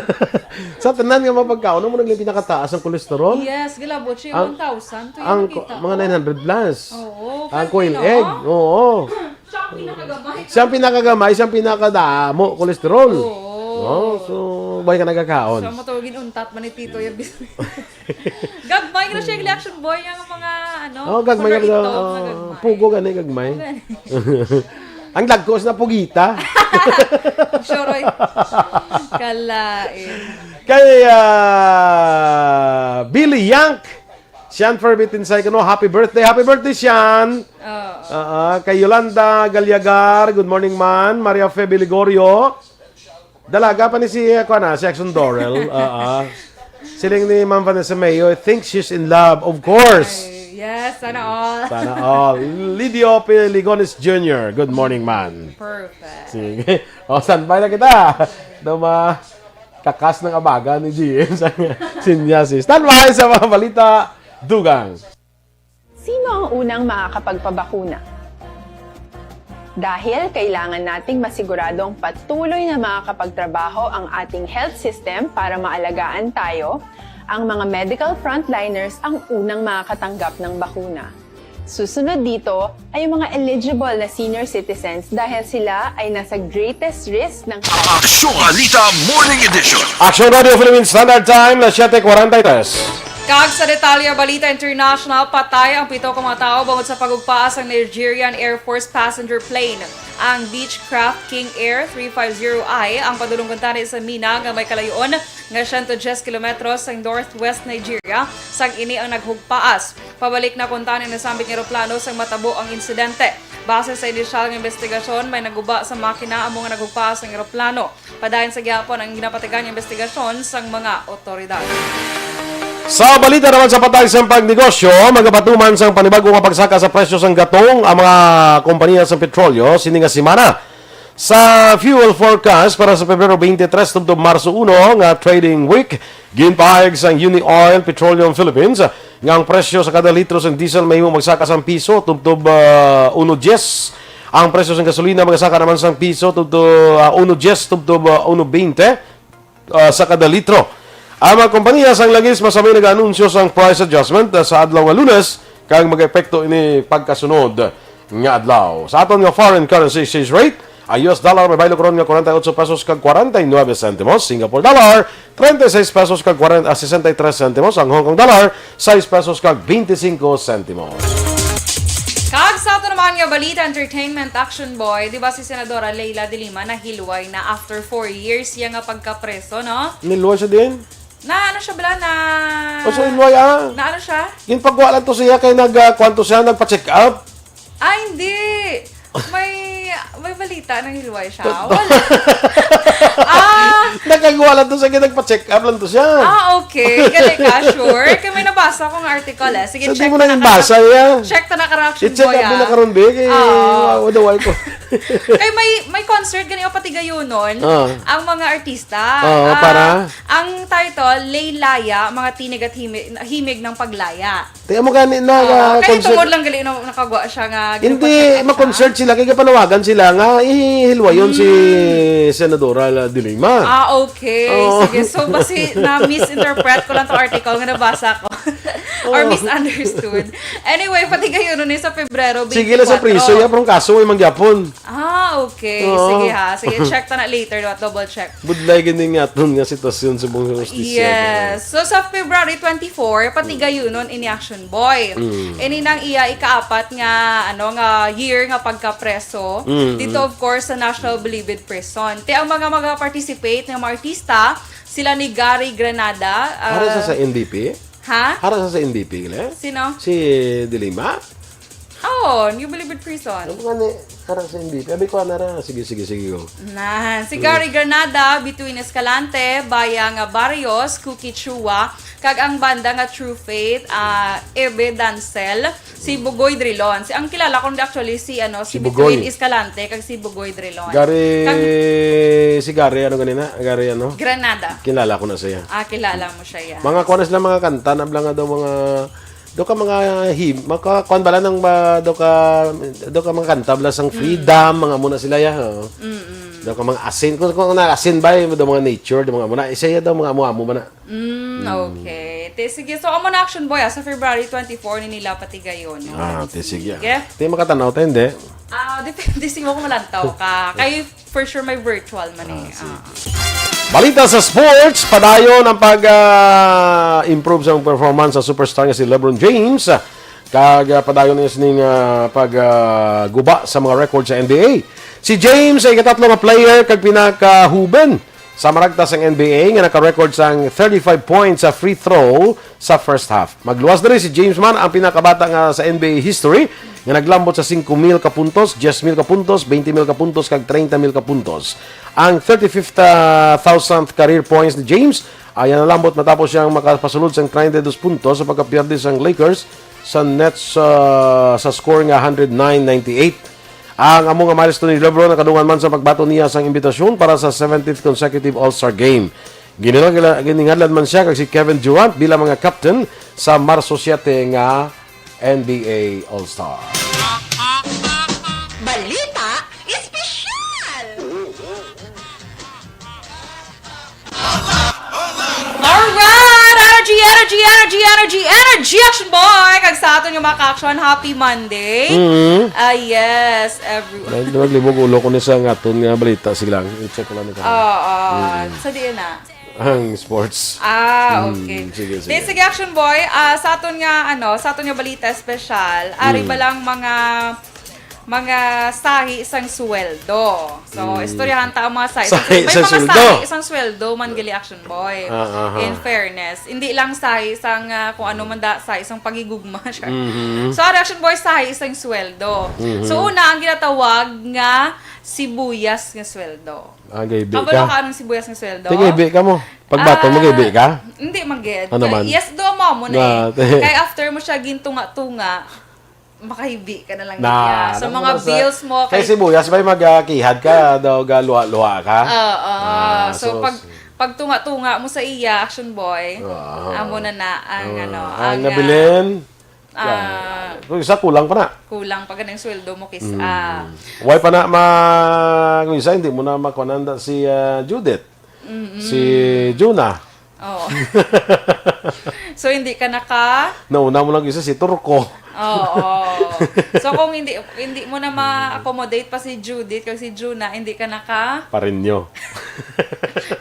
Sa tanan nga mga pagkaon, amo na lang pinakataas ang cholesterol? Yes, gilabot siya, ang, one thousand. Ang mga nine hundred plus. Oo, ang quail egg, oo. Siya ang pinakagamay. Siya ang pinakagamay, siya ang pinakadamo cholesterol. Oo. Oh, so, why ka nagkakaon? Siya mo to, ginuntat man ni Tito, yung bis-, gagmay na siya, yung Action Boy, yung mga, ano, oh, gagmay, pugo gani, gagmay. Pugo gani. Ang dagkos na pugita. Sure, oy. Kalain. Kay, ah, Billy Yank, Sian Ferbitin Saikano, happy birthday, happy birthday, Sian. Oo. Ah, ah, kay Yolanda Galiagar, good morning, man. Maria Fe Biligorio. Dalaga pa ni si, eh, kuwan na, si Action Dorel. Ah, ah. Siling ni Ma'am Vanessa Mayo, I think she's in love, of course. Ay, yes, sana all. Sana all. Lidio Piligones Junior, good morning, man. Perfect. Sige. O, standby na kita. Duma, kakas ng abaga ni G M sa sinyasis. Standby sa mga balita, dugang. Sino ang unang makakapagpabakuna? Dahil kailangan nating masiguradong patuloy na makakapagtrabaho ang ating health system para maalagaan tayo, ang mga medical frontliners ang unang makakatanggap ng bakuna. Susunod dito ay yung mga eligible na senior citizens dahil sila ay nasa greatest risk ng Aksyon Balita Morning Edition. Aksyon Radio Philippine Standard Time na siyete kwarenta y tres. Kag sa detalye, balita international, patay ang pito ka mga tawo bangod sa paghugpaas sang Nigerian Air Force passenger plane. Ang Beechcraft King Air three five zero I ang padulong kuntani sa mina nga may kalayoon nga siyento diyes kilometros sa northwest Nigeria, sang ini ang naghugpaas. Pabalik na kuntani ang nasambit nga eroplano sang matabo ang insidente. Base sa inisyal nga investigasyon, may naguba sa makina amo nga naghugpaas ang eroplano. Padayon sa gihapon ang ginapatigan nga investigasyon sang mga otoridad. Sa balita naman sa patay sang pagnegosyo, magapatuman sang panibago nga pagsaka sa presyo sang gatong ang mga kompanya sa petrolyo sini nga semana. Sa fuel forecast para sa Pebrero twenty-three tubtob Marso uno nga trading week, ginpahayag sang Uni Oil Petroleum Philippines nga ang presyo sa kada litro sang diesel mahimo magsaka sang piso tubtob, ah, uno diez. Ang presyo sang gasolina magsaka naman sang piso tubtob, ah, uno diez tubtob, ah, uno veinte, ah, sa kada litro. Ang mga kompanya sang langis masami nag-anunsyo sang price adjustment, ah, sa adlaw nga Lunes, kag mag-epekto ini pagkasunod nga adlaw. Sa aton nga foreign currency exchange rate, ang U S dollar may baylo karon nga forty-eight pesos kag forty-nine centimos, Singapore dollar treinta y seis pesos kag kwarenta, ah, sesenta y tres centimos, ang Hong Kong dollar sais pesos kag twenty-cinco centimos. Kag sa ato naman nga balita, entertainment, Action Boy, di ba si Senadora Leila de Lima nahilway na after four years iya nga pagkapreso, no? Nilway siya din? Na ano siya bala na... O, sa Iloy, ah. Na ano siya? Yung pagwa lang to siya kay nag, ah, kwan to siya, nagpa-check up. Ah, hindi. May, may balita nang hilway siya. Wala. Ah. Nakagwa lang to siya kay nagpa-check up lang to siya. Ah, okay. Gali ka, sure. Kay may nabasa akong article, eh. Sige, so, check di mo na yung basa, yeah. Check ta na ka, Action Boy, ah. I-check up din na karon, be. Kay, ah, wala, wala ko. Kay may, may concert gani o pati gayunon, ah, ang mga artista. Oo, ah, para? Ang title, Leilaya, mga tinig at himi-, himig ng paglaya. Tiyan mo gani na, oo, ah, kaya concert. Tungod lang gali na nakagwa siya nga hindi, ginpa-check up siya. Ma-concert sila, kaya panawagan sila nga ihilwayon si, mm, Senadora La de Lima. Ah, okay. Oo. Sige, so basi na-misinterpret ko lang tong article nga nabasa ko. Or, oo, misunderstood. Anyway, pati gayunon ni sa Pebrero twenty-four. Sige lang sa priso, ya, pero ang kaso may mangyapon. Ah, okay. Oo. Sige ha. Sige, check ta na later, do-, double check. Budlay gini nga aton nga sitwasyon sa buong hustisya. Yes. So, sa February twenty-four, pati, mm, gayunon ini Action Boy. Mm. Ini nang iya ikaapat nga, ano, nga year nga pagkapreso. Mm, dito, mm, of course, sa National Bilibid Prison. Te, ang mga, mga participate nga mga artista, sila ni Gary Granada, ah, para sa, sa N B P? Ha? Para sa, sa N B P, gali? Sino? Si De Lima? Oo, New Bilibid Prison. Ano nga ni, para sa N B P? Abi ko, ana ra. Sige, sige, sige, go. Na, si, mm, Gary Granada, Between Escalante, Bayang Barrios, Cookie Chua, kag ang banda nga True Faith, ah, Ebe Dancel, si Bugoy Drilon. Si, ang kilala ko actually si, ano, si, si Bugoy. Between Escalante, kag si Bugoy Drilon. Gary, kag si Gary, ano ganina? Gary, ano? Granada. Kilala ko na siya. Ah, kilala mo siya, yeah. Mga kuwan na sila, mga kanta na bala nga daw mga, daw ka mga him-, maka-, kuwan bala nang ba, daw ka, daw ka mga kanta bala sang, mm, freedom, mga muna sila, ya, oh. Mm-mm. Daw ka mga asin, kung, kung na asin ba, yung daw mga nature, daw mga muna, isa ya daw mga amo-amo ba na? Mm, mm, okay. Te, sige. So, amo na, Action Boy, ah, sa February twenty-four ni nila pati gayon, no? Ah, te, sige. Sige. Te, makatanaw ta, hindi? Ah, depende sa imo kung malantaw ka. Kay for sure may virtual man, eh. Ah, sige. Ah. Balita sa sports, padayon ang pag, ah, improve sa performance sa superstar nga si LeBron James. Kag, ah, padayon niya sining, ah, pag, ah, guba sa mga record sa N B A. Si James ay ikatatlo nga player kag pinakahuben sa maragta sang N B A nga naka-record sang thirty-five points sa free throw sa first half. Magluwas diri si James man ang pinakabata nga sa N B A history nga naglambot sa singko mil ka puntos, dyes mil ka puntos, baynte mil ka puntos, kag treinta mil ka puntos. Ang thirty-fifth, ah, thousandth career points ni James ay nalambot matapos siyang makapasulod sang treinta y dos puntos sa pagkapierde sang Lakers sa Nets, ah, sa score nga hundred nine ninety-eight. Ang amo nga milestone ni LeBron nakadungan man sa pagbaton niya sang imbitasyon para sa seventeenth consecutive All-Star Game. Ginila-, giningadlan man siya kag si Kevin Durant bilang mga captain sa Marso siete nga N B A All-Star. Balita Espesyal! Alright! Energy, energy, energy, energy, energy, Action Boy! Kag sa aton nga mga ka-action, happy Monday. Mm-hmm. Ah, yes, everyone. Nag-, naglibog ulo ko ni sa nga aton nga balita, sige lang. I-check ko lang ni. Oo, mm, sa diin na? Ang sports. Ah, mm, okay. Sige, sige. Di, sige, Action Boy, ah, sa aton nga, ano, sa aton nga balita espesyal, ari, mm, ba lang mga mga sahi sang sweldo. So, mm, istoryahan ta ang mga sahi sang sweldo. Sahi sang sweldo. May mga sahi sang sweldo man gali, Action Boy. Ah, aha. In fairness, hindi lang sahi sang, ah, kung ano man da, sahi sang pagigugma siya. Mm-hmm. So, ari, Action Boy, sahi sang sweldo. Mm-hmm. So, una, ang ginatawag nga sibuyas nga sweldo. Ah, gaibi ka. Kabalo ka anong sibuyas nga sweldo? Di, gaibi ka mo. Pagbato mo, ah, gaibi ka? Hindi, man gid. Ano man? Yes, do mo, mo na, ah, eh. Kay after mo siya gintunga-tunga, makahibi ka na lang niya. Sa mga bills mo, kay sibuyas, may magakihad ka, daw galuha-luha ka. Oo. Ah, so, so, pag, pag tunga-tunga mo sa iya, Action Boy, ah, amo na na ang, ano, ang, ah, nabilin. Ah, kung isa, kulang pa na. Kulang pa ganing sweldo mo, kis-, ah. Why pa na ma-, kung isa, hindi mo na makuananda si, ah, Judith. Si Juna. Oo. So, hindi ka naka- Nauna mo lang isa, si Turco. Oo. So, kung hindi, hindi mo na ma-accommodate pa si Judith kag si Juna, hindi ka naka- Pareño.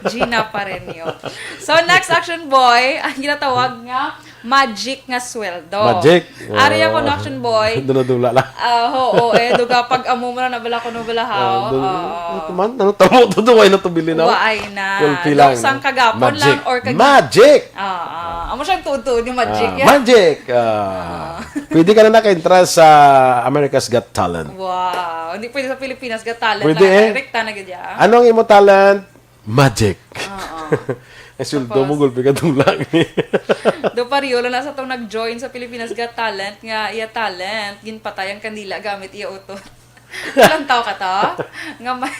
Gina Pareño. So, next, Action Boy, ang ginatawag nga magic nga sweldo. Magic. Ari ako, Action Boy. Dula-dula lang. Ah, oo, eh, duga pag amo mo na nabala ko, nabala, ha? Ah, dun-, ano man, ano tamo to, duway na to bilin, no? Waay na. Kulpi lang, sang kagapon lang or kag- Magic! Ah, ah. Amo siyang tuod-tuod yung magic, ah, magic! Ah. Pwede ka na naka-entra sa America's Got Talent. Wow. Hindi pwede sa Pilipinas Got Talent. Pwede, eh. Direkta na gid, ah. Ano ang imo talent? Magic. Oo. Ang sweldo mo, gulpi ka dulang. Do pareho lang na sa tong nag-join sa Pilipinas Got Talent nga iya talent, ginpatay ang kandila gamit iya utot. Ilang tawo ka to? Nga may,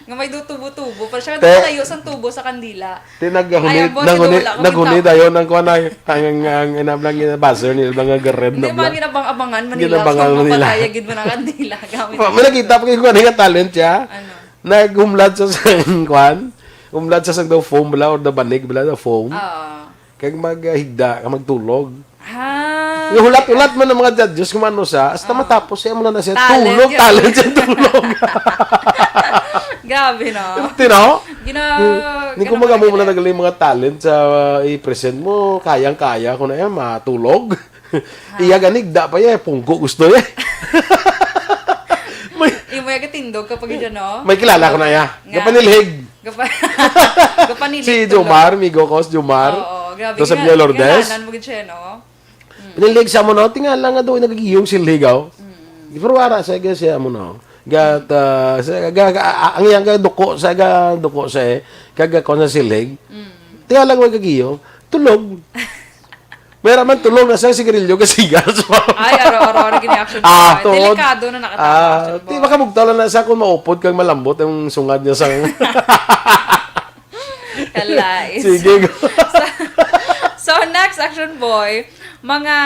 nga may do tubo-tubo. Pero siya, malayo sang tubo sa kandila. Ti naghuni, naghuni, naghuni dayon ang kuan ay, ang, ang, ang inablang nga buzzer ni, ilang nga red na bla. Hindi man, ginabang-abangan man nila. Ginabang-abangan nila. Mapatay gid mo na kandila gamit. May nakita pa kayo kuan nga talent siya? Ano? Naghumlad sa sang kuan. Humlad sa sang daw foam bala or the banig bala, the foam. Oo. Kag maghigda ka, magtulog. Ah. Yung hulat-hulat man ang mga judges kung ano sa, hasta matapos siya mo na na siya tulog, talent siya tulog. Grabe, no? Tino? Hindi ko magamo mo na nagaling mga talent sa, uh, i-present mo, kayang-kaya ko na yan, matulog. Iya ganigda pa iya, pungko gusto iya. May, imo iya gatindog kapag yun, no? May kilala ko na iya. Nga. Gapanilhig. Gapa-, gapanilhig. Si Jomar, migo ko, si Jomar. Oo, grabe. Sa Villa Lourdes. Gananan mo gid siya, no? Mm. Pinilhig sa mo, no? Tingala nga doon, nagigiyong silhig, oh. Mm. Pero wala sa, siya mo, no? Gat, ah, sa, ga, ga, ah, ang iyang duko sa, ga, duko sa, eh. Kaga ko sa silhig. Mm. Tingala nga, gagiyo. Tulog. May raman tulog na sa sigarilyo, kasigas. Ay, aro, aro, aro, gini action boy. Ah, tuod. Delikado na nakatama, ah, action boy. Di makabugtaw lang na sa kung maupod kang malambot ang sungad niya sa Kalais. Sige, go. So, so, next, action boy, mga,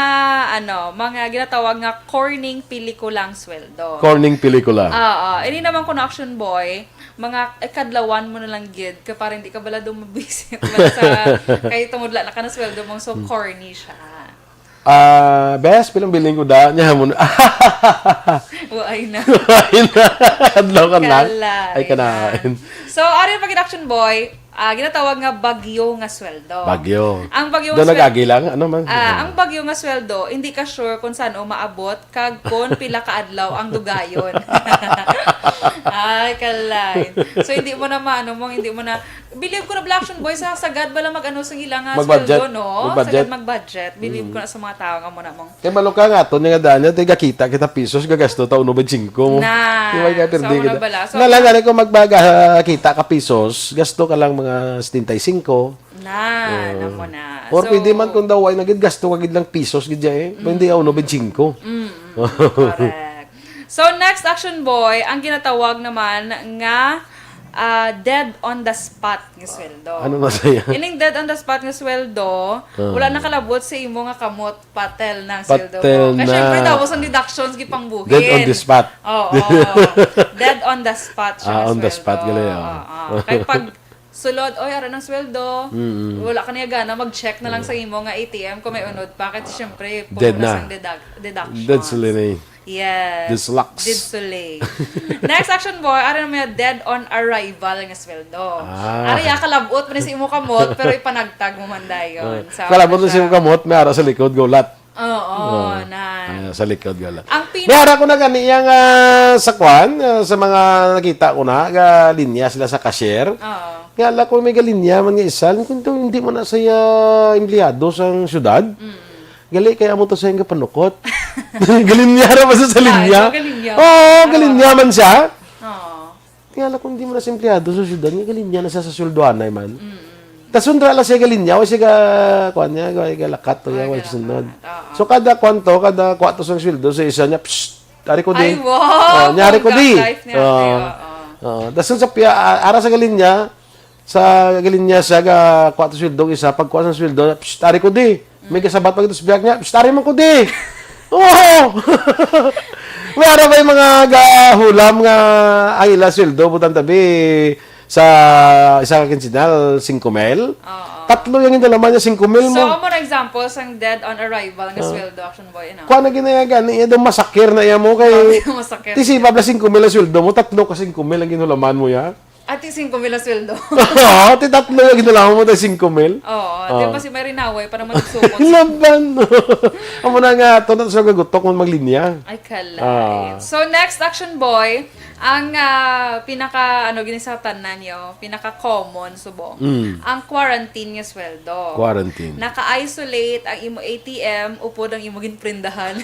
ano, mga ginatawag nga corning pelikulang sweldo. Corning pelikula. Oo. Ini naman kuno, action boy, mga, eh, kadlawan mo na lang gid, ka para hindi ka bala daw mabisi. Bala sa, kay tungod la na ka na sweldo mong so corny siya. Ah, bes, pilang bilin ko da? Niya mo na. Waay na. Waay na. Adlaw ka lang. Kalay. Ay, kanain. So, ari pa gid, action boy, ah, ginatawag nga bagyo nga sweldo. Bagyo. Ang bagyo nga sweldo. Doon nag-agi lang? Ano man? Ah, ang bagyo nga sweldo, hindi ka sure kung saan o maabot, kag kon pila ka adlaw ang dugayon. Ay, kalay. So, hindi mo na maano mo, hindi mo na, believe ko na, Black Action Boy, sa sagad bala mag-ano sa ila nga sweldo, no? Mag-budget. Sagad mag-budget. Believe ko na sa mga tao nga mo na mong. Kay malo ka nga, to nga daan niya, tiga kita, kita pisos, gagasto ta uno bentsinko mo. Na. Di ba, kaya perdi kita. Sa una bala. So, na lang, ano, kung magbaga, kita ka pisos, gasto ka lang mga setenta y cinco. Na, na mo na. Or pwede man kung daw, ay, nagid gasto ka gid lang pisos, gid dyan, eh. Pwede, ah, uno bentsinko. Mm, mm, correct. So, next, action boy, ang ginatawag naman nga, ah, dead on the spot nga sweldo. Ano na siya? Ining dead on the spot nga sweldo, wala nakalabot sa imo nga kamot, patel na ang sweldo mo. Patel na. Kaya syempre, tapos ang deductions, gipangbuhin. Dead on the spot. Oo. Dead on the spot siya nga sweldo. Ah, on the spot, gali, oh. Oo. Kaya pag sulod, "Oy, ara nang sweldo." Mm. Wala ka niya gana, mag-check na lang sa imo nga A T M kung may unod pa. Kasi syempre, puro na sang deduct-, deductions. Dead na. Dead sila na eh. Yes. Dead slacks. Dead sila. Next, action boy, ara naman yung dead on arrival nga sweldo. Ah. Ara ya, kalabot pa ni sa imo kamot, pero ipanagtag mo man dayon. Ah. Kalabot na sa imo kamot, may ara sa likod, gulat. Oo, na. Ah, sa likod nga lang. Ang pin- May ara ko na gani yang, ah, sa kwan, ah, sa mga nakita ko na, ga linya sila sa cashier. Oo. Nga ala ko may galinya man nga isa, kung to, hindi mo na sa, ah, empleyado sa syudad. Mm. Gali, kaya mo to sa yung kapanukot. Galinya ra ba sa, sa linya? Ay, galinya. Oo, galinya man siya. Oo. Tingala kung di mo na sa empleyado sa syudad, nga galinya na siya sa sweldohanay man. Mm-mm. Tas sundra lang siya galinya, o siya ga-, kuwan niya, ga-, galakat to, ah, yan, wa galakat, sunod. Oo. So, kada kwanto, kada kwarto sang sweldo sa isa niya, "Psst, ari ko di." Ay, wow! Oh, nyari ko Bongga di. Life niya, Oh. Ate, oo. Oh. Tas sa pia-, a-, ara sa galinya, sa galinya sa ga kwarto sweldo, isa, pagkuha sang sweldo, "Psst, ari ko di." May kasabat pag ito sa biyak niya, "Psst, ari man ko di." Oo! May ara ba yung mga gahulam nga ang ila sweldo, butang tabi, sa isa ka kinsinal, singko mil. Oo. Tatlo yung ginalaman niya, singko mil So, mo. More example, sang dead on arrival nga Ah. Sweldo, Action Boy, ano? Kuha na ginayagan, iya daw masakir na iya mo kay Masakir. Ti si Pabla singko mil ang sweldo mo, tatlo ka singko mil ang ginulaman mo ya. Ati singko mil ang sweldo. Oo, ti tatlo yung ginulaman mo tayo singko mil. Oo, Ah. Di ba si Mary Naway para magsukot? Laban. Amo na nga, to na sa gagutok mo maglinya. Ay, kalay. Ah. So, next, Action Boy, Ang, ah, pinaka, ano, gini sa tanan niyo, pinaka-common subong, Mm. ang quarantine nga sweldo. Quarantine. Naka-isolate ang imo A T M, upod ang imo ginprindahan.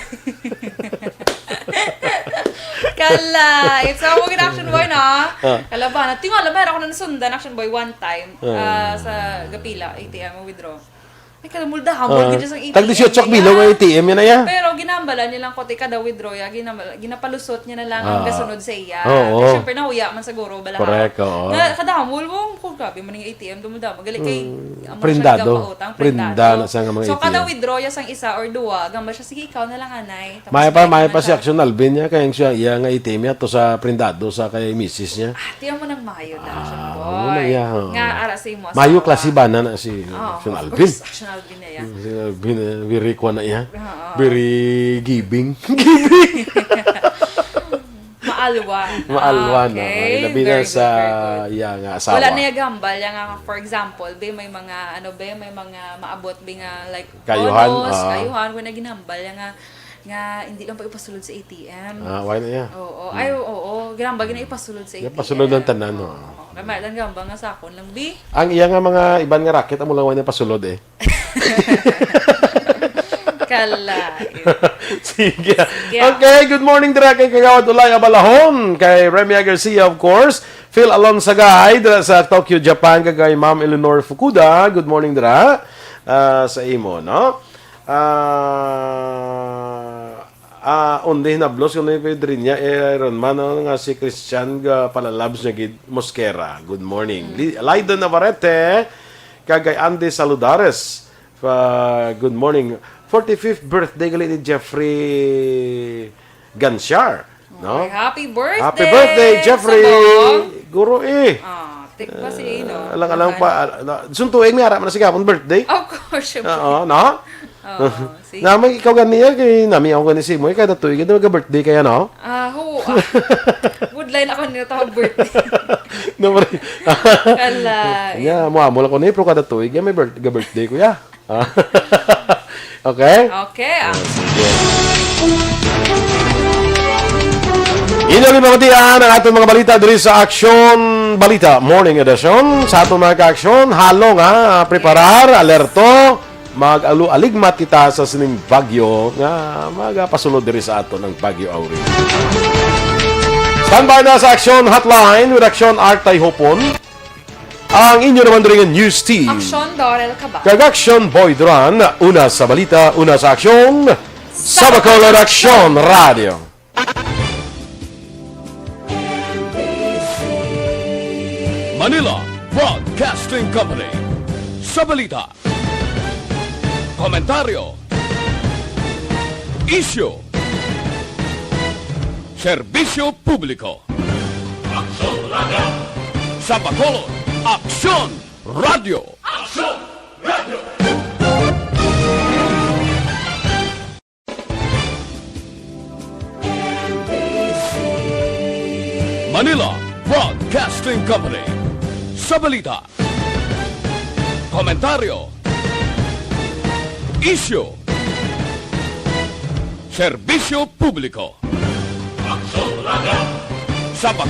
Kala, it's a mga Action Boy, no? Ah. Kala ba? Natingala, meron ako nang sundan, Action Boy, one time, Ah. ah, sa Gapila, A T M, withdraw. Ay, kada mulda, hambal Ah, gid siya sang tag A T M dieciocho niya. Kilo nga A T M yan na ya. Pero ginambalan niya lang ko, ti kada withdraw ya, ginambal-, ginapalusot niya na lang ang Ah. Gasunod sa iya. Oo. Kaya syempre, nahuya man siguro, balahaw. Correct, oo. Na, kada hambal mo, "Ko, grabe man yung A T M, dumudamo." Gali kay, Hmm. amo siya Prindado. Nagapautang, Prinda prindado. Na siya nga mga So, kada A T M. Withdraw ya sang isa or duwa, gamba siya, "Sige, ikaw na lang, anay." Tapos May pa, may may pa na si siya. Action Alvin niya, kaya siya, iya nga A T M niya, to sa prindado sa kay misis niya. Ah, tiyan mo nang mayo na, Ah, Action Boy. Wala ya, oo. Nga, ara sa imo Mayo asawa. Klase ba na, na si Oo, Action of Alvin? Course, Action Alvin na yan. Mm, si Alvin, eh, very kwan na iya. Oo. Very giving. Giving. Maalwa. Maalwa na. Okay, Ay, labi na very good, sa very good. Iya nga asawa. Wala na yung gambal, yung nga, for example, be, may mga, ano, be, may mga maabot, be, nga, like, Kayuhan, bonus, ah. Kayuhan, wala ginambal, yung nga, nga hindi lang pa ipasulod sa A T M. Ah, why na iya? Oo. Hmm. Ay, oo, oo. Ginambal, gina ipasulod sa Iya, A T M. Pasulod lang tanan, Oo. Oo. Kaya may lang gambal nga sa akon lang, be. Ang iya nga mga iban nga racket, amo lang wala pasulod eh. Kalain. Sige. Sige. Okay, good morning dira kay Kagawad Ulay Abalahon, kay Remia Garcia, of course, Phil Alonsagay dira sa Tokyo, Japan, kag kay Ma'am Eleanor Fukuda. Good morning dira, ah, sa imo, no? Ah, ah, undi hinablos ko na yung Pedrinya, eh, Iron Man, no, nga si Christian, ga, palalabs niya gid, Mosquera. Good morning. Mm. Li-, Lydon Navarrete, kag kay Andy Saludares. Pa, good morning. Forty-fifth birthday gali ni Jeffrey Gansiar, no? Ay, happy birthday, Happy birthday, Jeffrey. Subong. Guro eh. Ah, tik pa si, no? Ah, alang-alang pa, ah, na, suntuig may ara man na si Gapon birthday. Of course, syempre. Oo, no? Oo, see? Namang ikaw ganiya, kay nami ako gani si mo, kada tuig, kada ga-birthday kaya, no? Ah, ho, ah. Would line ako nito, birthday. No, pre. Kala, Yeah, mo amo lang ko ni, pero kada tuig, yeah, may birth-, ga-birthday ko, yeah. Ah. Okay? Okay, ah. Ah, sige. Inyo ni pamatian ang atong mga balita diri sa Aksyon Balita Morning Edition. Sa atong mga ka-aksyon, halong ha, preparar, alerto, mag-alu-, aligmat kita sa sining bagyo nga magapasulod diri sa aton ang Bagyo Aurora. Standby na sa Aksyon Hotline with Aksyon Art Tayhopon. Ang inyo naman diri nga news team. Aksyon Dorel Cabal. Kag Aksyon Boy Duran, una sa balita, una sa aksyon, sa Bacolod Aksyon Radio. Manila Broadcasting Company. Sa balita, komentaryo, isyu, serbisyo publiko. Aksyon Radio. Sa Bacolod, Aksyon Radio. Aksyon Radio. Manila Broadcasting Company. Sa balita, komentaryo, isyu, serbisyo publiko. Aksyon Radio. Sa Bacolod,